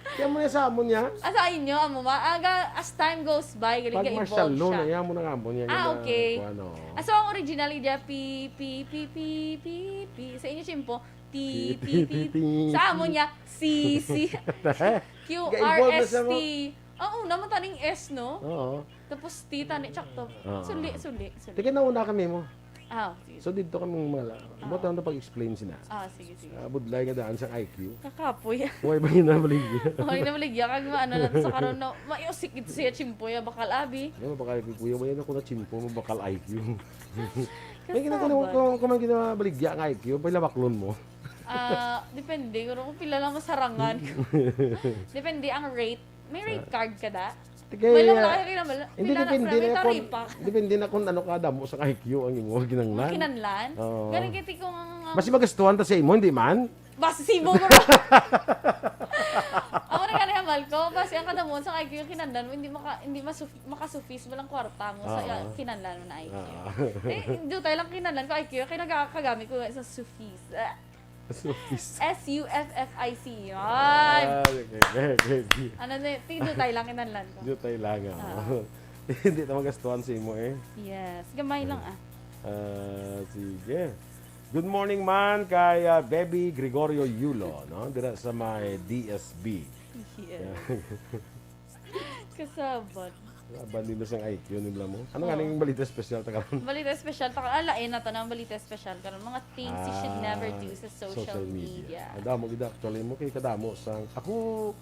Kaya mo na sa amon niya? Asa inyo, amo ma? Aga, as time goes by, galing Pag ga-evolve martial law siya. na, yan mo na amon niya. Ah, Nga na, okay. kuwan, oh. Ah, so, ang original niya, pi, pi, pi, pi, pi, pi. Sa inyo, simple, ti, Ti, ti, ti, ti, ti, ti. Sa amo niya, si, si. Q R Ga-evolve na S siya mo. T. Oo, naman taning S, no? Oo. Tapos T, tani, tsakto. Oo. Suli, suli, suli. Sige, nauna kami mo. Ah, sige. So, dito kami mga, Ah. buta na pag-explain sina. Ah, sige, sige. Ah, budlay nga daan sang I Q. Kakapoy. Huwag ba yun nabaligya? Okay, nabaligya kag maano na sa karon, no? Maiusikit siya, chimpoy, bakal abi. Ano ba kayo, kuya? Wala na ko na chimpo mo, bakal I Q. May Kasabot. ginagawa ko, kung, kung may ginabaligya ang I Q, may labaklon mo. Ah, depende. Kung pila lang masarangan. Depende ang rate. May rate card ka da? Sige, May lang ah, lang kayo kinabal-, hindi, pila na, depende may na kung, taripa. depende na kung ano ka damo sa I Q ang imo ginanglan. Kinanlan? Oo. Galing kiti kung ang, ang Mas magastuhan ta sa imo, hindi man? Basta si Ibo ko ba? Ako na gani hamal ko. Basta ang kadamuhan sa I Q yung kinanlan mo, hindi maka, hindi masuf, makasufis mo lang kwarta mo sa Oo. kinanlan mo na I Q. Oo. Eh, doon tayo lang kinanlan ko I Q, kaya nagkakagami ko sa sufis. Ah, Sufis. S U F F I C. Yan. Ah, okay, okay, okay. Ano na, tingin doon tayo lang kinanlan ko. Dito tayo lang, ah. Ah. Hindi na magastuhan sa imo eh. Yes, gamay lang ah. Ah, sige. Good morning man kay ah, Baby Gregorio Yulo, no? Dira sa may D S B. Yes. Kasabot. Laban din sa I Q ni Blamo. Ano Oo. nga ning balita special ta karon? Balita special ta, ah, lain na to ng balita special karon. Mga things you should Ah, never do sa social media. Ang damo gid actually mo kay kadamo sang ako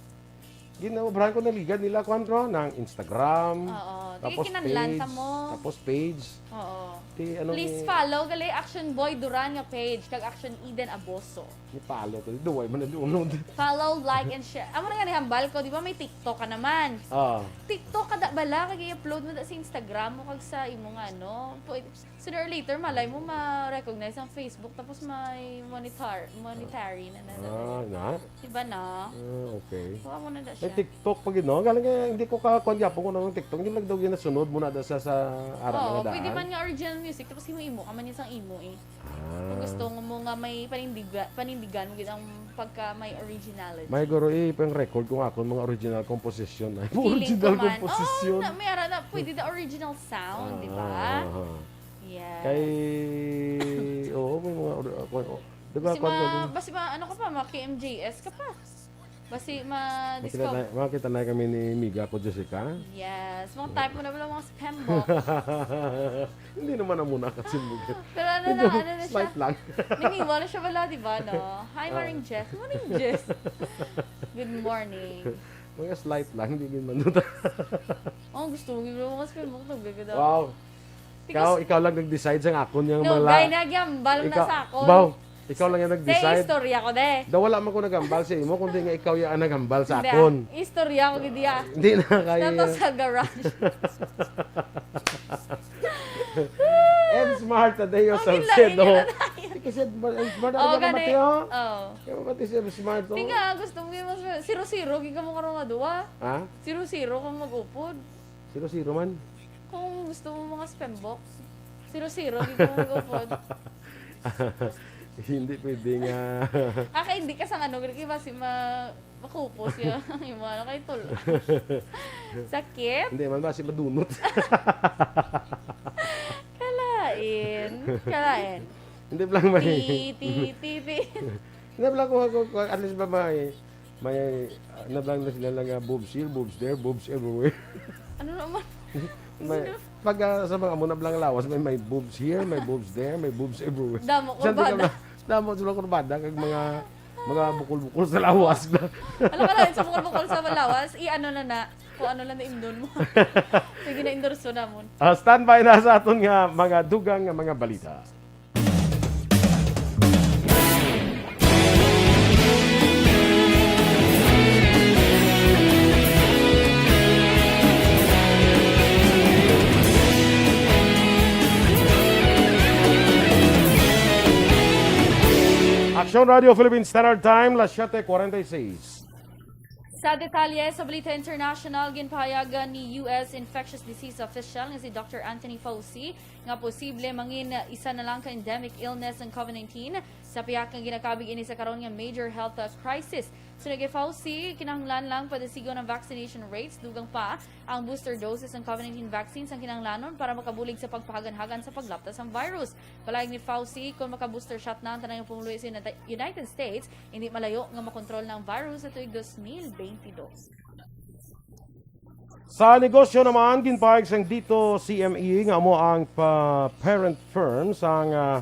ginaobrahan ko naligad nila kuan ro ng Instagram. Oo. Di Tapos kinanlan page, ta mo. Tapos page. Oo. Ti ano Please ni- follow gali Action Boy Duran nga page kag Action Eden Aboso. Ni follow to. Duway man na doon. Follow, like, and share. Amo na nga ni hambal ko, di ba may TikTok ka naman? Ah. TikTok ka da bala kag i-upload mo da sa Instagram mo kag sa imo nga ano. Pwede, sooner or later malay mo ma-recognize ang Facebook tapos may monitor, monetary na na. Ah, na. Di ba na? Ah, okay. Kuha mo na da May siya. TikTok pa gid, no? Galing kaya hindi ko kakuan gyapon kung anong TikTok. Yung lang daw ginasunod mo na da sa, sa ara Oo, nga daan. Pwede man nga original music, tapos himo-himo ka man niya sang imo eh. Kung Ah. gusto mo nga may panindiga-, panindigan mo gid ang pagka may originality. May guro, eh, pang record kung akon mga original composition. Ay, Feeling original ko man. Composition. Oo, na, may ara na, pwede the original sound, di ba? Ah, ah, ah. Yes. Kay, oo, may mga ori-, ako, oh, di ba, Basi kwan ma-, ko din? Basi ma-, ano ka pa, ma-K M J S ka pa. Basi Makita ma-discover. na, makita na kami ni Miga ko, Jessica. Yes. Mga type mo na pala mga spembok. Hindi naman ang muna kasi mo. Pero ano na, Medyo ano na siya? Slight lang. Nangiwa na siya wala, di ba, no? Hi, Ah. Maring Jess. Morning, Jess. Good morning. Mga slight lang, hindi din manuta. Oh, gusto mo gid mga spembok, nagbigay daw. Wow. Ikaw, Because ikaw lang nag-decide sa akon yung No, mga la-, gay na, gyambal na ikaw, sa akon. Baw, ikaw lang yung Say, nag-decide. istorya ko, de. Daw wala man ko nagambal sa imo, kundi nga ikaw yung nagambal sa Hindi, ah. akon. Istorya ko, gid, ah. Hindi na kaya. Nato sa garage. Ed Smart, Tadeo Ang Salcedo. gila, gila na tayo. Kasi Ed Smart, Ed Smart, Oh, ano ba gani. mati, oh? Oh. Kaya mati si Ed Smart, oh. Di nga, gusto mo yung mas, zero zero, gid ka mo karon nga duwa. Ha? Zero zero kung mag-upod. Zero zero man. Kung gusto mo mga spembok, zero zero, gid mo mag-upod. Hindi pwede nga. Ah, kay hindi ka sa ano, gid ba si ma-, makupos yun. Yung mga ano, kay tul-, sakit? Hindi man ba si madunot? Kalain. Kalain. Hindi lang may Ti, ti, ti, ti. Hindi lang kung ako, kung at least ba may, may, ah, nablang na sila lang nga, boobs here, boobs there, boobs everywhere. Ano naman? May, Ano? pag, ah, sa mga amo, nablang lawas, may, may boobs here, may boobs there, may boobs everywhere. Damo Sa kurbada. damo, damo sila kurbada, kag mga, mga bukol-bukol sa lawas na. Alam ka lang, sa bukol-bukol sa lawas, i-ano na na, kung ano lang na imnon mo. Sige na, endorso namon. Ah, standby na sa aton nga mga dugang nga mga balita. Aksyon Radio Philippine Standard Time, las siete cuarenta y seis. Sa detalye sa balita international, ginpahayagan ni U S infectious disease official nga si Doctor Anthony Fauci nga posible mangin isa na lang ka endemic illness ang COVID nineteen, sa pihak nga ginakabig ini sa karon nga major health, uh, crisis. Suno kay Fauci, kinahanglan lang padasigon ang vaccination rates, dugang pa ang booster doses sang COVID nineteen vaccine sang kinahanglanon para makabulig sa pagpahaganhagan sa paglapta sang virus. Palaag ni Fauci, kung maka-booster shot na ang tanan nga pumuluyo sa Unite-, United States, hindi malayo nga makontrol na ang virus sa tuig dos mil bentidós. Sa negosyo naman, ginpahayag sang Dito C M E nga amo ang pa-, parent firm sang, ah,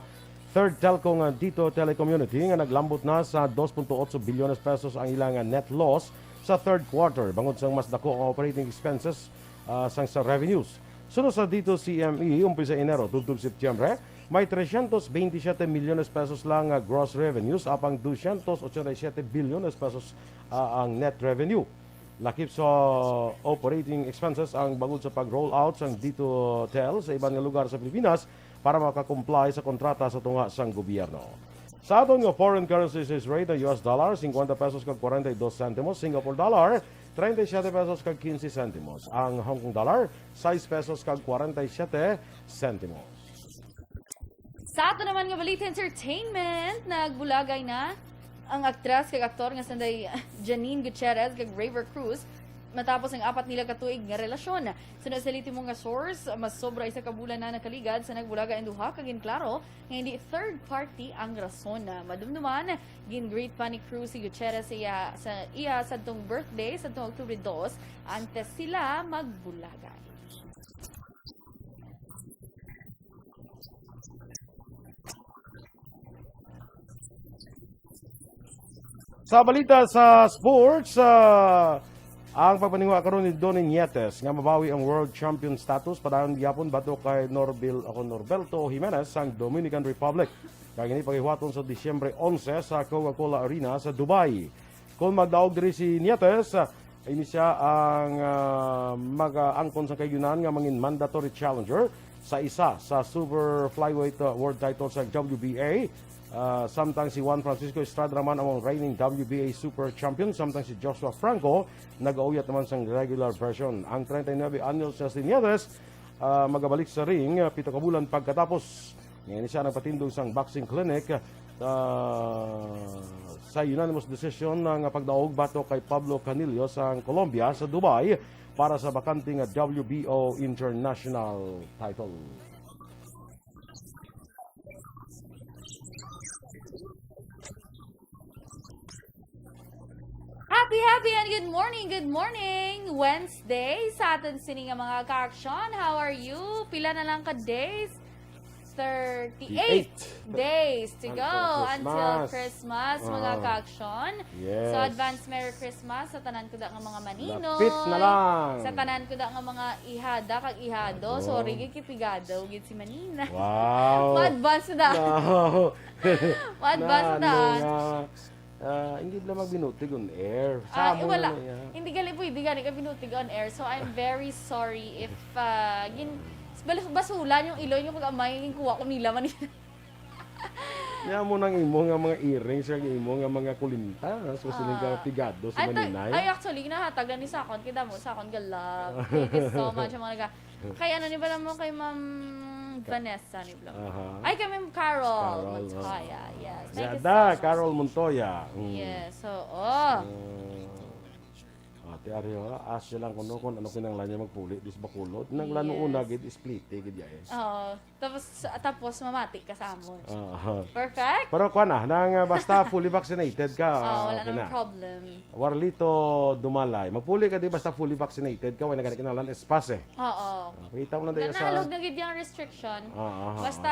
third telco nga Dito Telecommunity nga naglambot na sa dos punto otso bilyones pesos ang ilang, ah, net loss sa third quarter bangod sang mas dako ang operating expenses, ah, sang sa revenues. Suno sa Dito C M E, umpisa Enero tubtob Setyembre, may trescientos veintisiete milyones pesos lang nga gross revenues apang doscientos ochenta y siete bilyones pesos, ah, ang net revenue. Lakip sa operating expenses ang bangod sa pag-roll out sang Dito Tel sa iban nga lugar sa Pilipinas para maka-comply sa kontrata sa tunga sang gobyerno. Sa aton nga foreign currency exchange rate, ang U S dollar, cincuenta pesos kag cuarenta y dos centimos, Singapore dollar, treinta y siete pesos kag quince centimos. Ang Hong Kong dollar, sais pesos kag cuarenta y siete centimos. Sa ato naman nga balita entertainment, nagbulagay na ang aktres kag aktor nga sanday Janine Gutierrez kag Raver Cruz matapos ang apat nila ka tuig nga relasyon. Suno sa lehitimong nga source, mas sobra isa ka bulan na nakaligad sa nagbulagay ang duha, kag ginklaro nga hindi third party ang rason. Madumduman, gin-greet pa ni Cruz si Gutierrez sa iya, sa iya sadtong birthday, sadtong Oktubre dos, antes sila magbulagay. Sa balita sa sports, ah, ang pagpaninguha karon ni Donnie Nietes nga mabawi ang world champion status padayon gyapon batok kay Norbil, ako, Norberto Jimenez sang Dominican Republic. Kag ini paghiwaton sa Disyembre onse sa Coca-Cola Arena sa Dubai. Kung magdaog diri si Nietes, ah, ini siya ang, ah, mag-aangkon sa kaayunan nga mangin mandatory challenger sa isa sa super flyweight, ah, world title sa W B A. Ah, samtang si Juan Francisco Estrada naman ang reigning W B A super champion, samtang si Joshua Franco nagauyat naman sang regular version. Ang treinta y nuebe anyos na si Nieves, ah, magabalik sa ring, ah, pito ka bulan pagkatapos. Ngayon siya nagpatindog sang boxing clinic, ah, sa unanimous decision nga pagdaog batok kay Pablo Canillo sang Colombia sa Dubai para sa bakante nga W B O International title. Happy, happy, and good morning, good morning! Wednesday sa aton sini nga mga ka-action. How are you? Pila na lang ka days? Thirty-eight Eight. days to Until go until Christmas. Christmas, mga Ah. ka-action. Yes. So, advance Merry Christmas sa tanan ko da nga mga maninoy. Lapit na lang. Sa tanan ko da nga mga ihada kag ihado. Ado. Sorry, gid kay pigado, gid si Manina. Wow. Ma-advance na. Wow. Ma-advance Na, na. ano nga, ah, hindi lang magbinutig on air. Sa Ah, amo wala. na niya. Hindi gali pwede gani ka binutig on air. So, I'm very sorry if, ah, gin-, bas-, basulan yung iloy yung pag-amay, yung kuha ko nila man. Niya mo nang imo nga mga earrings, ang imo nga mga kulinta, so, siling ka Ah. pigado sa Ay, ta-, maninay. ay, actually, ginahatag lang ni Sakon, kay damo, Sakon, galap. Thank you so much, mga naga-, kay ano ni bala mo, kay Ma'am Ka-, Vanessa ni Blanco. Aha. Ay, kay Ma'am Carol Carol, Montoya. oh. Yes. Thank you Yada, so much. Carol Montoya. Mm. Yes, oo. Mm. Ate Ariola, ask siya lang kuno kung ano kinahanglan niya magpuli dis Bacolod. Nang lano una Yes. gid, splite gid ya eh. Oo. Tapos, tapos mamati ka sa amon. Ah, aha. Perfect? Pero kuwan na, nang, ah, basta fully vaccinated ka, Ah, ah, wala okay namang na. problem. Warlito Dumalay. Magpuli ka di basta fully vaccinated ka, wala na gani kinahanglan S pass eh. Oo. Ah, kita mo na tayo sa Nanalog na gid yung restriction. Ah, aha, Basta,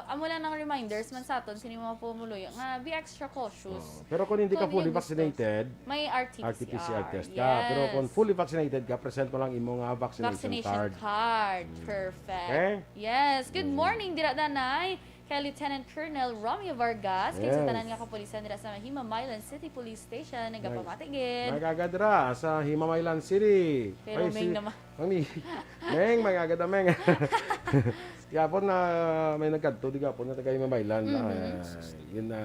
aha. amo lang ng reminders man sa aton, sino yung mga pumuluyo, nga be extra cautious. Oo. Pero kung hindi ka Kung fully hindi gusto, vaccinated, may R T P C R. R T P C R test ka. Pero kung Yes. fully vaccinated ka, present mo lang imo nga vaccination Vaccination card. card. Mm. Perfect. Okay? Yes. Good Mm. morning, dira danay. Kay Lieutenant Colonel Romeo Vargas, kay sa Yes. tanan nga kapulisan dira sa Himamaylan City Police Station, Nag-, nagapamati gid. Nagagadra sa Himamaylan City. Pero Ay, Ming si naman. Mami, Meng, magagada, Meng. Gapon na may nagkadto, di gapon na taga Himamaylan. Mhm. Ah, yun na,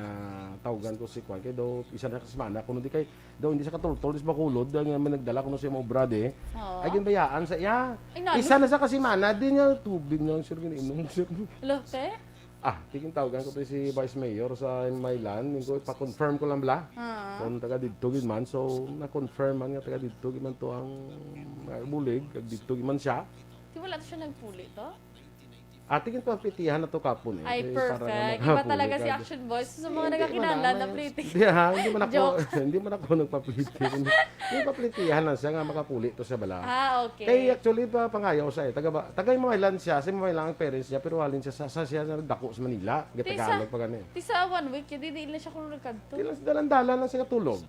tawgan ko si Kwan. Kay daw, isa na ka semana, kuno di kay, daw hindi sa katultol, di sa Bacolod, daw nga may nagdala kuno sa imong obra, di. Oo. Ay, ginbayaan sa iya. Ay, nalo. Isa na sa kasimana, di niya tubig na, sir, giniinom, sir. Lote? Ah, tigin tawgan ko to si Vice Mayor sa Himamaylan. Yung ko, ipa-confirm ko lang bala. Ah. Kung taga didto gid man. So, na-confirm man nga taga didto gid man to ang, ah, bulig. Kag didto gid man siya. Di wala to siya nagpuli to? Ah, tigin paplitihan na to kapon eh. Ay, Eh, para perfect. nga Iba makapuli talaga si ka. Action Boys. Sa mga Hindi man nagkakinahanglan na ako, pliti. hindi, ha, hindi man ako, Joke. hindi man ako nagpapliti. Hindi, paplitihan lang siya nga makapuli to siya bala. Ah, okay. Kay actually, pa, pangayaw siya eh. Taga ba-, taga Himamaylan siya, sa Himamaylan ang parents niya, pero halin siya sa, sa siya na dako sa Manila. Ti sa, Gatagalog pa gani. ti sa one week, di, di na siya kuno nagkadto. Di lang, dalan-dalan lang siya katulog.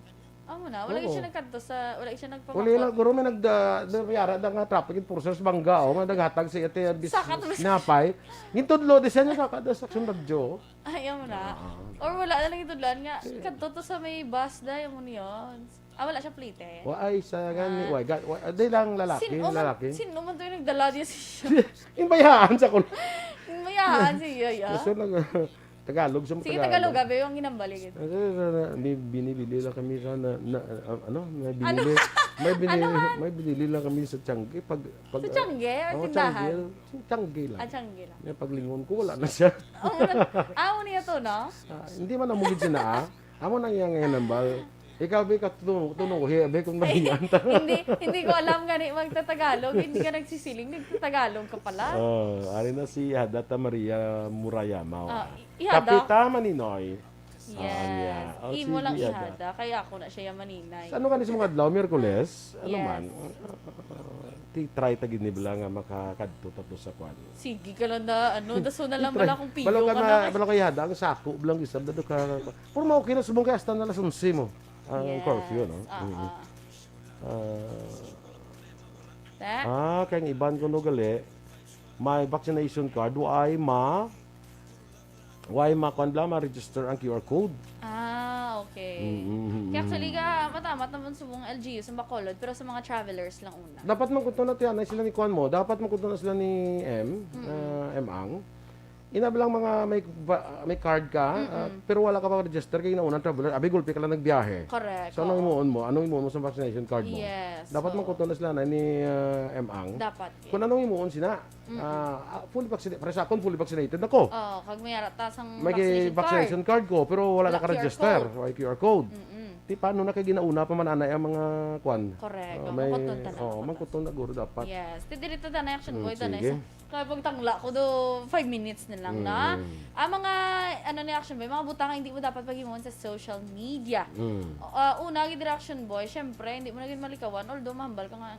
Amo na, wala Oo. siya nagkadto sa, wala siya Wala nagpamako. lang, guro may nagda-, da-, may ara da nga traffic enforcer sa Banga, oh, nga naghatag sa iya, ti, bis-, Sakat mo sa napay. Gintudlo, di siya niya kakada sa Action Radyo. Ay, amo na. Ah. Or wala na lang itudlan nga, Eh. kadto to sa may bus, day, amo niya. Ah, wala siya plite? Wa ay sa gani, Ah. wa, ga-, wa, di lang lalaki, Sin-o man, lalaki. sin-o man to yung nagdala niya siya? Yung bayaan sa kul- Yung bayaan siya, ya. Gusto lang, ah, Tagalog sa Sige, Tagalog. Tagalog, abi, yung ginambali gid. Ah, sa, sa, na, bi-, binibili lang kami sa na, na, ah, ano, may Ano? binili, may binili, Ano man? may binili lang kami sa Tiangge. Pag, pag, Sa Tiangge? Or oh, tindahan? Tiangge. Sa Tiangge lang. Ah, Tiangge lang. May paglingon ko, wala na siya. Oh, wala. Ah, ano niya to, no? Ah, hindi man namugid siya na, ah. Amo na iya nga hinambal. Ikaw, be, ka tunong, tunong ko, hiya, be, kung Ay, mahingan ta. hindi, hindi ko alam gani magtatagalog. Hindi ka nagsisiling, nagtatagalog ka pala. Oh, ari na si Hadata Maria Murayama, Ah, ah. i-, ihada. Kapita, Maninoy. Yes. Ah, niya. Oh, Imo sige, lang ihada. ihada. Kaya ako na siya maninay. Sa ano ka ni sa mga adlaw? Miyerkules? Ano Yes. man? Ti-try ta gid ni bala nga makakadto ta to sa kwan. Sige ka lang na, ano, daso na lang Try. bala kung piyo Balo ka ka na, na. balo ka ihada, ang sako, bala ang isab, dado ka, pero mao, okay na, subong kay hasta na alas onse mo. Ang Yes. curfew, no? Ah, Mhm. ah. Ah. Ta? Ah, kay ang iban kuno gali, may vaccination card, wa ay ma-, wa ay ma-, kuwan bala, ma-register ang Q R code. Ah, okay. Mm, mm, mm, Kaya actually, mm. ka, matamat naman subong L G U sa Bacolod, pero sa mga travelers lang una. Dapat man kuto na tiyan, ay sila ni kuwan mo, dapat man kuto na sila ni M, Mm. ah, M Ang. Ina lang mga may ba- may card ka, ah, Mm-mm. pero wala ka pa register kay nauna traveler. Abi, gulpi ka lang nagbiyahe. Correct, So, anong oo. imuon mo? Anong imuon mo sa vaccination card mo? Yes, Dapat oo. mangkuton na sila na ni, ah, M Ang. Dapat, Kung yes. anong imuon sina, Mm-mm. ah, ah, fully vaccinated. Para sa akon, fully vaccinated na ko. Oo, kag may ara ta sang May vaccination vaccination card. card ko, pero wala Wala naka-register. Q R code. May Q R code. Mm-mm. Di paano na kay ginauna pa man anay ang mga kwan? Correct. Ah, Oo, may, mangkuton ta na, oo, mangkuton. mangkuton na guro dapat. Yes. Ti diri ta danay, Action Mm, Boy, danay sige. sa Kaya pagtangla ko do, five minutes na lang na. Mm. Ang mga, ano ni Action Boy, mga butang nga hindi mo dapat paghimuon sa social media. Mm. Ah, una, gid, Action Boy, syempre, hindi mo na gid malikawan, although mahambal ka nga,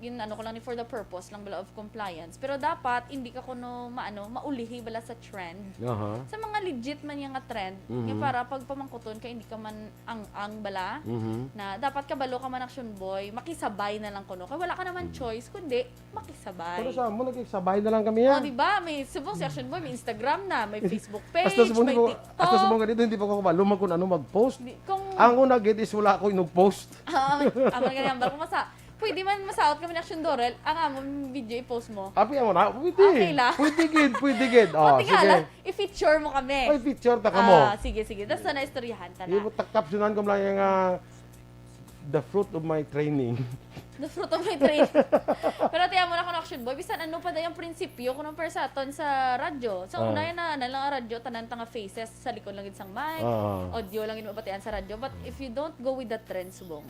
gin-, ano ko lang ni for the purpose lang bala of compliance. Pero dapat, hindi ka kuno, maano, maulihi bala sa trend. Aha. Sa mga legit man nga trend, nga Mhm. para pagpamangkuton ka, hindi ka man ang-ang bala, Mhm. na dapat kabalo ka man, Action Boy, makisabay na lang kuno. Kay wala ka naman Mhm. choice, kundi makisabay. Pero sa amo, nakisabay na lang kami, O, ha? di ba? May subong si Action Boy, may Instagram na, may Facebook page, Hasta subong may di ko, TikTok. hasta subong nga dito, hindi pa ko kabalo man kung ano mag-post. Di, kung Ang una, gid, is wala ko inug-post. Ah, may, ah, may ganyan ba? Kung masa-, pwede man masaot kami ni Action Dorel, ang among video i-post mo. Api, amo na, pwede. Okay lang. Pwede, gid, pwede, gid. O, O, tingala, sige. i-feature mo kami. Ay, feature ta ka mo. Ah, sige, sige. Tapos na istoryahan ta na. Yung ta-, captionan ko lang yung, ah, The fruit of my training. The fruit of my training. Pero tiyan mo na kung Action Boy, bisan ano pa dahil ang prinsipyo kung ang sa aton sa radyo. Sa Ah. una yan na, na lang ang radyo, tanan ta nga faces, sa likod lang gid sang mic, Ah. audio lang gid mabatian sa radyo. But if you don't go with the trend, subong.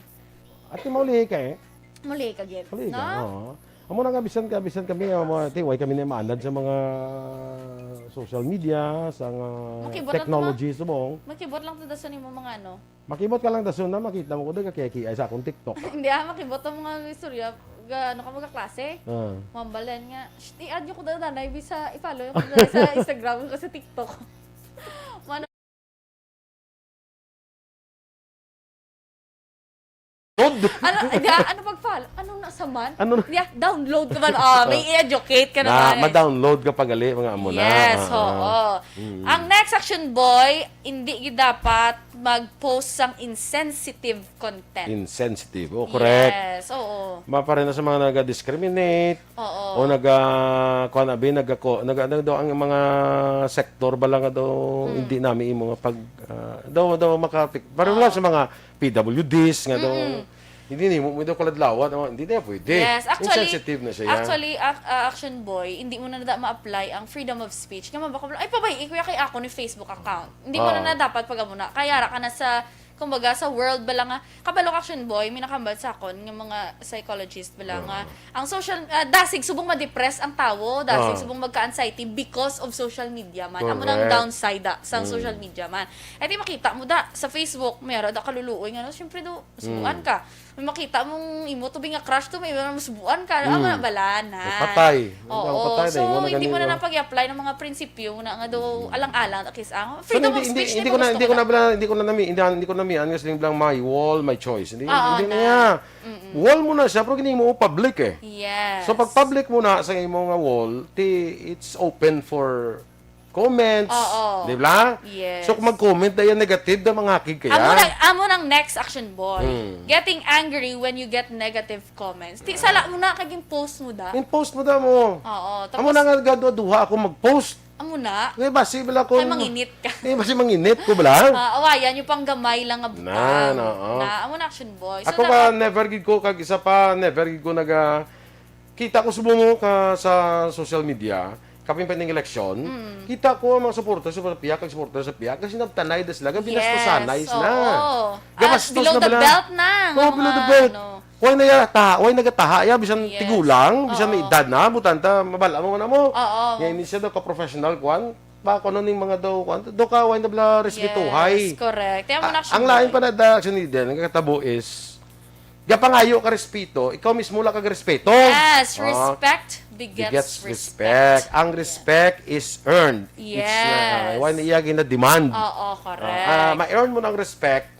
Ate, maulihi ka eh. Muli ka gid, Muli ka, no? oo. Amo na nga, bisan ka, bisan kami, ah, mga, ate, why kami na maanad sa mga social media, sa mga Makibot lang technology, to, ma-, subong. makibot lang to, dason yung mga ano, Makibot ka lang dason na makita mo ko, daw kakiyakiay sa akong TikTok. Hindi, ah, makibot ang mga istorya. Ga-, ano ka, magkaklase? Ah. Mambalan nga, "Shh, i-add nyo ko daw, nanay, bisa i-follow nyo ko daw sa Instagram ko sa TikTok." Mano-, Good. Ano, hindi, ah, ano pag-follow? Ano na sa man? Ano na? Hindi, ah, download ka man. Ah, may i-educate ka Na, naman. ma-download ka pagali, mga amo na. Yes, Ah, oo. ah. Mm. Ang next, Action Boy, hindi gid dapat mag-post sang insensitive content. Insensitive. Oh, correct. Yes, oo. Mapare na sa mga naga-discriminate, Oo. o naga-, kuwan abi, naga-, ko-, naga-, ano daw ang mga sektor ba lang nga daw, Mm. hindi nami imo nga pag, ah, daw, daw makapik-, pareho lang Oo. sa mga P W Ds nga daw, Mm-mm. hindi nimo mo daw kaladlawan, oh, hindi na pwede. Yes, actually, Insensitive na siya. actually, ac-, ah, Action Boy, hindi mo na da ma-apply ang freedom of speech. Nga mabaka mo, "Ay, pabay, ikuya kay ako ni Facebook account." Hindi mo na Oo. na dapat pag-amo na. Kaya ra ka na sa, kumbaga, sa world ba lang nga, kabalo ka, Action Boy, may nakahambal sa akon nga mga psychologist ba lang nga, Oo. ang social, ah, dasig subong ma-depress ang tawo, dasig Oo. subong magka-anxiety because of social media man. Amo na ang Correct. downside, ah, sa Mm. social media man. Ay, di makita mo da, sa Facebook, may ara da kaluluoy nga, no? Siyempre do, subuan Mm. ka. May makita mong imo to, bi nga crush to, may iba na masubuan ka. Amo na Mm. bala na. Patay. Oo. Ang patay na, So, imo na hindi mo na ganun, no? napag-apply ng mga prinsipyo na nga do Mm. alang-alang, at least, ang So, freedom hindi, of hindi, speech, hindi di ko ba na, gusto hindi ko ko na na? bala, hindi ko na nami-, hindi, hindi ko namian nga siling lang, "My wall, my choice." Hindi, Oo, hindi na. na. Mm-mm. Wall mo na siya, pero gini mo public eh. Yes. So, pag public mo na sa imo nga wall, ti, it's open for comments, Oo. di ba? Yes. So, kung mag-comment na yan negative, na manghakig kaya. Amo na, amo nang next, Action Boy. Hmm. Getting angry when you get negative comments. Ti, sala mo na, kaging post mo da. In post mo da mo. Oo, Amo tapos na nga, gaduha-duha ako mag-post. Amo na. Kaya basi bala kung Kay manginit ka. Kaya basi manginit ko bala. Ah, awayan yung pang gamay lang nga Na, butang. na, oo. Na, amo na, Action Boy. So, Ako ba, dapat never gid ko, kag isa pa, never gid ko naga, Kita ko subong mo ka sa social media, kapin pa ning eleksyon, Mm. kita ko ang mga supporters sa pihak, kag supporters sa pihak, kasi nagtanay da sila, nga Yes, binastusanay sila. oo. Gabastos Ah, below na the bala. belt na, Oo, nga below the mga belt. ano. Why na ya, taha, why nagataha ya, bisan Yes. tigulang, bisan may Oo. edad na, butanta, mabal-a mo man mo. Oo. Nga ini siya daw ka-professional, kwan, pa, kung ano ning mga daw, kwan, daw ka, why na bala respetuhay. Yes, correct. Kaya mo Ah, na ang lain pa na da, actually, din, ang katabo is, Gapangayo ka respeto, ikaw mismo lang kag respeto. Yes, Ah, respect begets begets respect. respect. Ang Yeah. respect is earned. It's, uh, Yes. wala niya gina-demand. Oo, correct. Ah, ah, ma-earn mo ng respect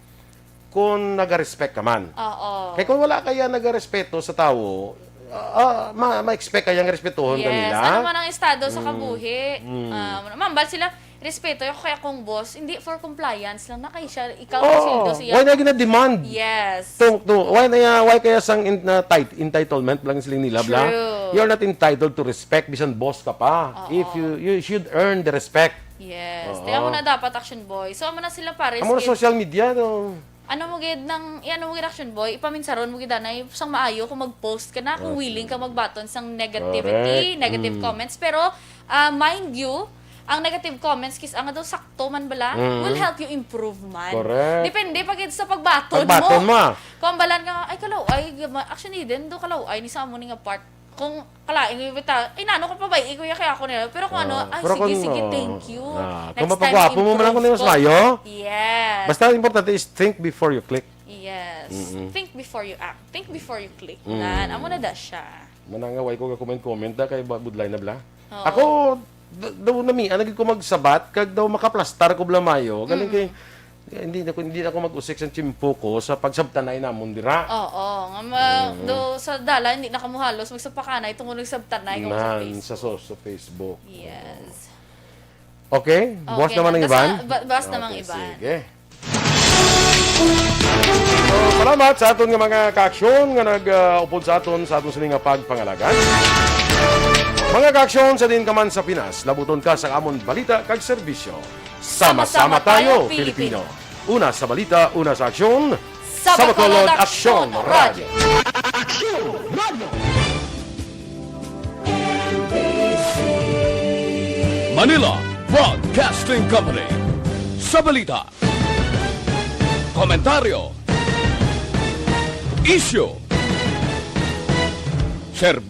kung naga-respect ka man. Oo. Kay kung wala kaya nagarespeto sa tawo, ah, ah, ma-, ma-expect kaya nga respetuhon ka Yes. nila? Ano man ang estado sa Mm. kabuhi? Mm. Ah, mambal sila, Respeto ako kay akong boss, hindi for compliance lang na kay siya, ikaw Oo. sweldo siya. Why na gina-demand? Yes. Tung-, tung-, why na ya-, why kaya sang in-, na tit-, entitlement lang siling nila, bla? True. You're not entitled to respect, bisan boss ka pa. Oo. If you, you should earn the respect. Yes. Oo. Kaya mo na dapat, Action Boy. So, amo na sila, pares. Amo na gid. Social media, no? Ano mo gid nang, ano mo gid, Action Boy, ipaminsaron mo gid anay sang maayo kung mag-post ka na, kung Ah, willing ka sige. Magbaton sang negativity, Correct. Negative Mm. Comments. Pero, ah, mind you, ang negative comments, kis-, ang daw sakto man bala, Mm. will help you improve man. Correct. Depende pa gid sa pagbaton mo. Pagbaton mo, ah. Kung ang balan nga, "Ay, kalaw-ay, gama-, actually, din do kalaw-ay ni sa amo ni nga part." Kung kalain ko yung bita, "Ay, nano ka pa ba? Ikaw ya kaya ako nila." Pero kung ano, Ah, "Ay, pero sige, kung, sige, oh, thank you. Ah, kung Next time, mapagwapo mo man lang improve kung mas ko." Mayo. Yes. Basta importante is think before you click. Yes. Mm-mm. Think before you act. Think before you click. Mm. Nan, amo na da siya. Manangaway ko ka comment-comment da kay ba-, budlay na bala. Oo. Ako, d-, daw nami, ano gid ko magsabat, kag daw makaplastar ko bala mayo. Galing Mm. kay, hindi na ko, hindi na ko mag-usik sa tiyempo ko sa pagsabtanay namon dira. Oo, nga ma-, Mm. do sa dalan, hindi na kamo halos magsapakanay tungod nagsabtanay kamo sa Nan, Facebook. Sa so-, sa Facebook. Yes. Okay? Buwas Okay, naman ang nasa iban? ba-, buwas Okay, namang iban. Sige. So, salamat sa aton nga mga kaaksyon nga nag, ah, upod sa aton, sa aton sini nga pagpangalagan. Mga kaaksyon sa din ka man sa Pinas, labuton ka sa amon balita kag serbisyo. Sama-sama tayo, Pilipino. Una sa balita, una sa aksyon. Sa Bacolod Aksyon Radio. Aksyon Radio. Manila Broadcasting Company. Sa balita, komentaryo, isyu, serbisyo.